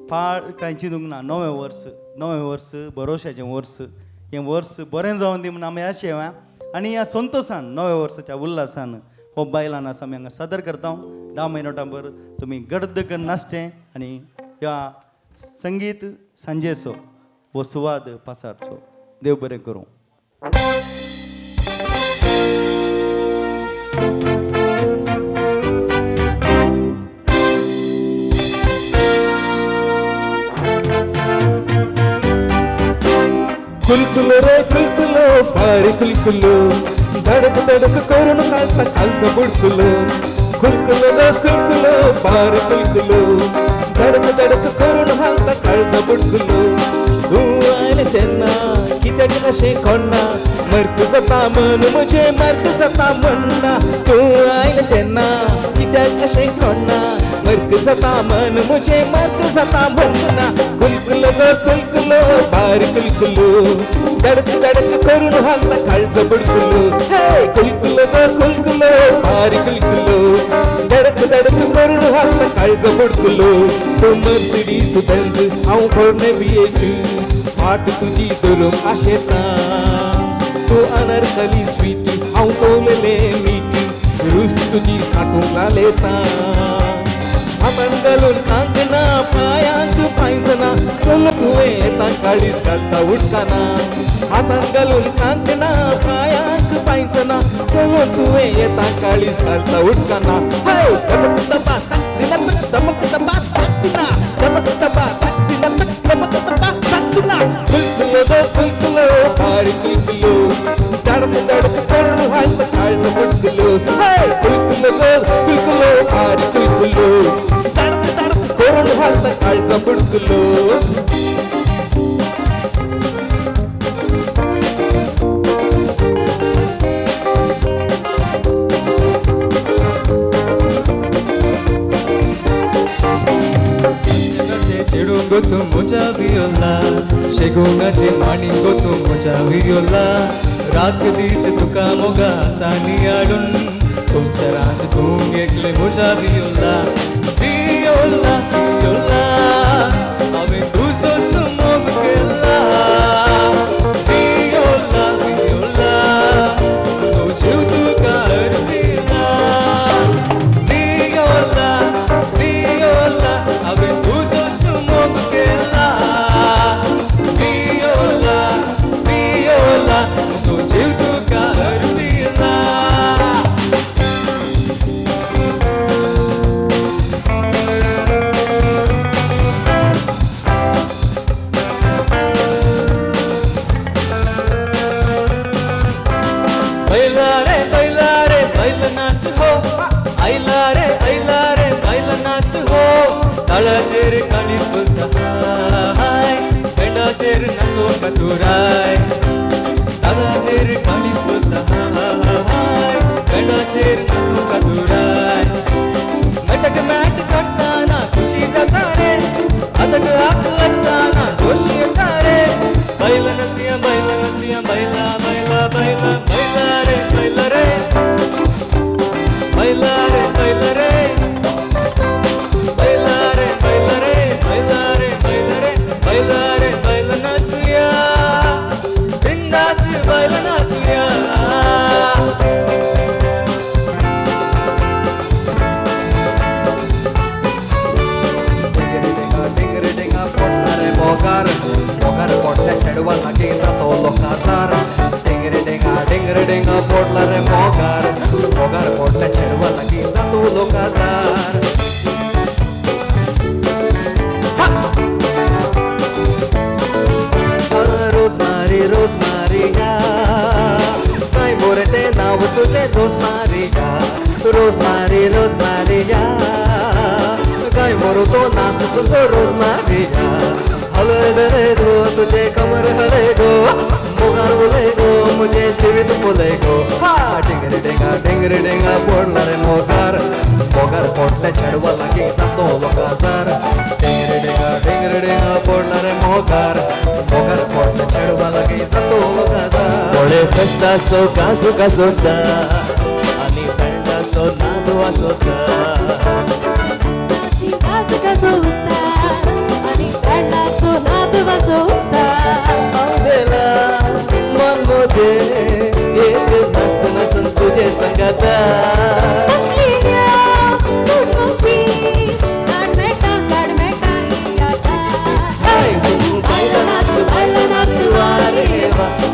फाळ कांय चिंतूंक ना. नवें वर्स, नवें वर्स भरोशाचें वर्स, हें वर्स बरें जावन दी म्हूण आमी आशेवा आनी ह्या संतोशान नव्या वर्साच्या उल्हासान हो बायलां नाच आमी हांगा सादर करता. 10 मिनटां भर तुमी गर्द करून नाचचें आनी ह्या संगीत सांजेचो हो सुवाद पासारचो. देव बरें करूं. कुलकुलो रे कुलकुलो भारी कुलकुलो धडक धडक करून खालचा खालचा बुडकुलो. कुलकुलो रे कुलकुलो भारी कुलकुलो धडक धडक करून हालता खालचा बुडकुलो. तूं आयलें तेन्ना कित्याक अशें कोण्णा मर्क जाता मन म्हजें मर्क जाता म्हणना. तूं आयलें तेन्ना कित्याक अशें कोण्णा मर्क जाता मन म्हजें मर्क जाता म्हणना. कुलकुलो गो कुलकुलो भारी कुलकुलो धडक धडक करून हालता खालचा बुडकुलो. हे कुलकुलो गो कुलकुलो भारी कुलकुलो धडक धडक करून हालता खालचा बुडकुलो. तूं मर्सिडीज बेंज हांव पोरणे बियेच फाट तुजी धरूंक आशेता. तूं अनारकली स्वीट हांव तोवलेलें मीठ रूस तुजी साकूंक लालेता. हातान घालून कांकणां पांयांक पांयजणां चल तुवें येता काळीज घालता उठताना. हातान घालून कांकणां पांयांक पांयजणां चल तुवें येता काळीज घालता उठताना. दबक दबा ताकदिना दबक दबा ताकदिना दबक दबा ताकदिना दबक दबा ताकदिना. कुलकुलो गो कुलकुलो भारी कुलकुलो धडक धडक करून हालता काळजा बुडकुलो. कुलकुलो गो कुलकुलो भारी कुलकुलो धडक धडक करून हालता काळजा बुडकुलो. चेडूंगो तूं म्हज्या वियोला शेगुंगाचे माणिंगो तूं म्हज्या वियोला रात दीस तुका मोगा आसा नियाळून संवसारांत तूं एकलें म्हज्या वियोला वियोला वियोला हांवें तुजो मोग केला. वियोला वियोला म्हजो जीव तुका अर्पिला. वियोला वियोला हांवें तुजो मोग केला. वियोला वियोला म्हजो जीव तुका अर्पिला. बैला रे बैला रे बैल नाच हो आयला रे आयला रे बैल नाच हो ताळाचेर काळीज फुलता हाय पेंडाचेर नाचोवंक तुराय. ताळाचेर काळीज फुलता हाय पेंडाचेर नाचोवंक तुराय. मटक मॅट काडटाना खुशी जाता रे आदक हात लागताना खोशी येता रे. बैल नसुया बैल नसुया बैला बैला बैला बैला रे बैला रे बैला रे बैला रे बैला रे बैला रे बैला रे बैला रे बैला रे बैल नाचुया बिंदास बैल नाचुया. Take it. मुझे जिवीत फुलय गो. हा टिंगरे टिंगा टिंगरे टिंगा पडला रे मोगार, मोगार पोटल्या चेडवा लागीं जातो काजार. टिंगरे टिंगा टिंगरे टिंगा पडला रे मोगार, मोगार पोटल्या चेडवा लागीं जातो काजार. पोळे फेस्ताचो काजू काजोता आनी बँडाचो नाद वाजोता. काजू काजोता आनी बँडाचो नाद वाजोता. आवदेला मन म्हजें एक नास नासून तुजे संगाता.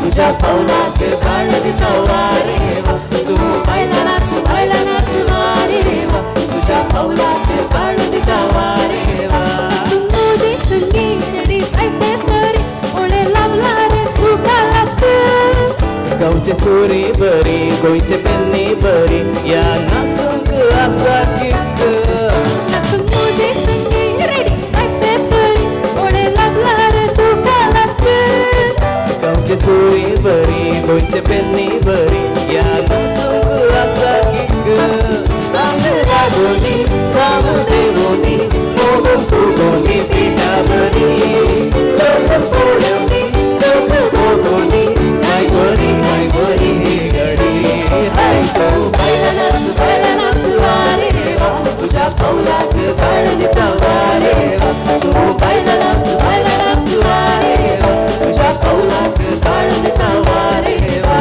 तुझ्या पावलाक काळ दिता वारे वा, तूं बायला नाच बायला नाच वारे वा, तुझ्या पावलाक काळ दिता वारे वा. तुजी संगी रेडी जायते तरी ओळे लागला रे तुका लागत. गांवचे सुरी बरी गोंयचे पेन्नी बरी ह्या नासूंक आसा किक. नाचूंक तुजी संगी रेडी जायते तरी ओळे लागला रे तुका लागत. गांवचे सुरी बरी गोंयचे पेन्नी बरी ह्या नासूंक आसा किक. आमी लागोनी राम देवोनी मोगून फुगोनी पिठा बरी लोक पळोवनी सुख भोगोनी काय बरी काय बरी घडी. हाय तूं बायला नाच बायला नाच वारे वा, तुझ्या पावलाक काळ दिता वारे वा, तूं बायला नाच बायला नाच वारे वा, तुझ्या पावलाक काळ दिता वारे वा.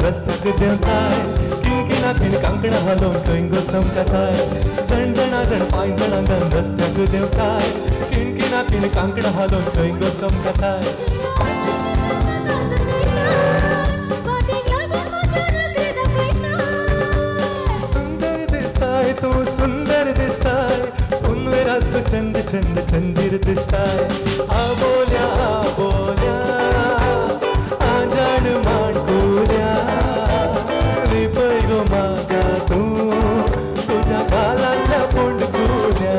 रस्त्याक देंवताय किंकिणां पिन कांकणां हालोवन खंय गो चमकताय सणसणा जण पांयजणां घालून रस्त्याक देंवताय किणकिणा पिन कांकणां हालोवन खंय गो चमकताय. सुंदर दिसताय तूं सुंदर दिसताय पुनवेराचो चंद चंद चंदीर दिसताय आबोल्या आबोल्या आंजाण माणकुल्या लिपय गो म्हाका तूं तुज्या गालांतल्या फोंडकुल्या.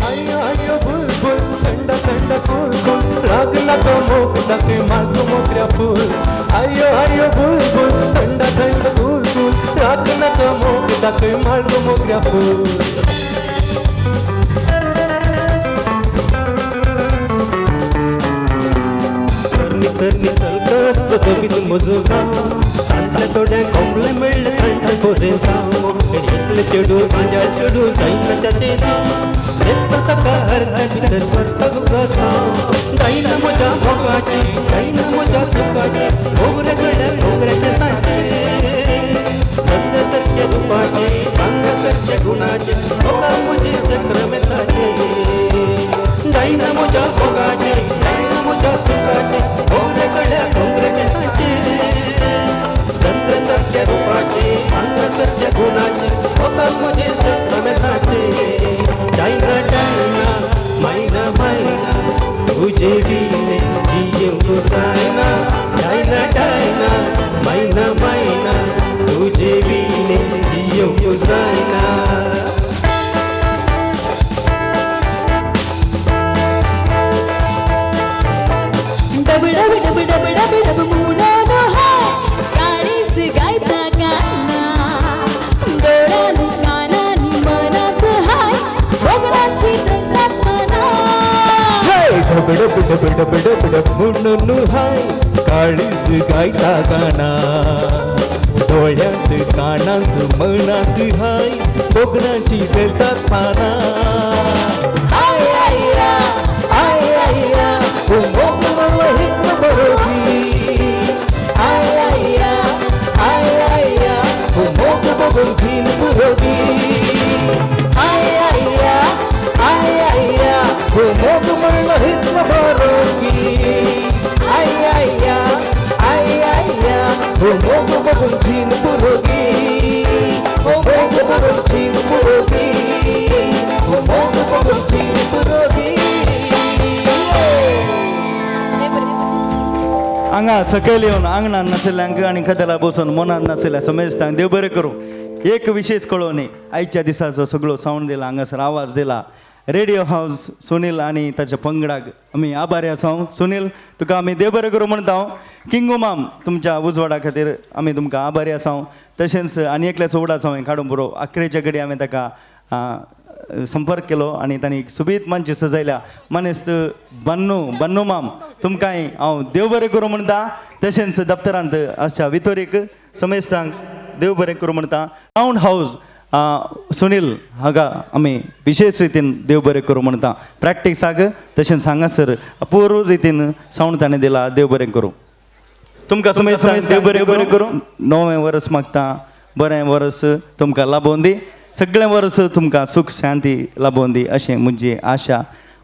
अयो अयो बुलबुल थंड थंड कुल कुल रागला तो मोगता ते मागो मोगऱ्या फूल. अयो अयो बुलबुल थंड थंड कुल कुल रागला तो मोगता ते मागो मोगऱ्या फूल. तरणी तरणी तलकस सोबीत म्हजो गांव तांतले थोड्या कोंबले मेळ्ळे थंड बरें जावं एकले चेडूं आंज्या चेडूं जायना ताचें नांव येता ताका अर्दा भितर व्हरता गो साव जायना म्हज्या मोगाचें जायना म्हज्या सुखाचें मोगऱ्या गळ्या मोगऱ्याचें सांचें संद सारकें रुपाचें भांगा सारकें गुणाचें मोगान म्हजें चक्रमेताचें जायना म्हज्या मोगाचें जायना म्हज्या सुखाचें मोगऱ्या गळ्या मोगऱ्याचें सांचें संद सारक्या रुपाचें भांगा सारक्या गुणाचें मोगान म्हजें चक्रमेताचें जायना जायना मायना मायना तुजे विणे जियेवंक जायना जायना जायना मायना मायना तुजे विणे जियेवंक जायना. डब डब डब डब डब डब मुनानो हाय काळीज गायता गाना डोळ्यांनी कानांनी मनात हाय भोगणाची जगतात मना. डब डब डब डब डब डब म्हणून हाय काळीज गायता गाना डोळ्यांत कानांत मनांत हाय भोगणाची तेलतात पानां. I I I I मोग म्हणून हित बरोगी I I I I मोग बघून जीन पुरोगी I I I I मोग म्हणून हित बरोगी I I I I मोग बघून जीन पुरोगी मोग बघून जीन पुरोगी मोग बघून जीन पुरोगी. हांगा सकयल येवन आंगणान नाशिल्ल्यांक आनी कदेला बसून मनान नाशिल्ल्या समेस्तांक देव बरें करूं. एक विशेश कळोवणी आयच्या दिसाचो सगळो सावंड दिला हांगासर आवाज दिला रेडियो हावस सुनील आनी ताच्या पंगडाक आमी आभारी आसा. सुनील तुका आमी देव बरें करूं म्हणटा. किंगू माम तुमच्या उजवाडा खातीर आमी तुमकां आभारी आसा. तशेंच आनी एकल्याचो उडास हांवें काडूंक पुरो आखरेच्या कडेन हांवें ताका संपर्क केलो आनी तांणी सुबीत मानची सजयल्या. मानेस्त बन्नू बन्नू माम तुमकांय हांव देव बरें करूं म्हणटा. तशेंच दफ्तरांत आसच्या वितोरीक समेस्तांक देव बरें करूं म्हणटा. रावंड हावस सुनील हांगा आमी विशेश रितीन देव बरें करूं म्हणटा. प्रॅक्टिसाक तशेंच हांगासर अपूर्व रितीन सावंड ताणें दिला. देव बरें करूं तुमकां समेस्तांक देव बरें बरें करूं. नवें वर्स मागता बरें वर्स तुमकां लाबोवन दी. सगळें वर्स तुमकां सुख शांती लाबोवन दी अशें म्हजी आशा.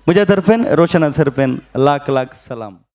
म्हज्या तर्फेन रोशना तर्फेन लाख लाख सलाम.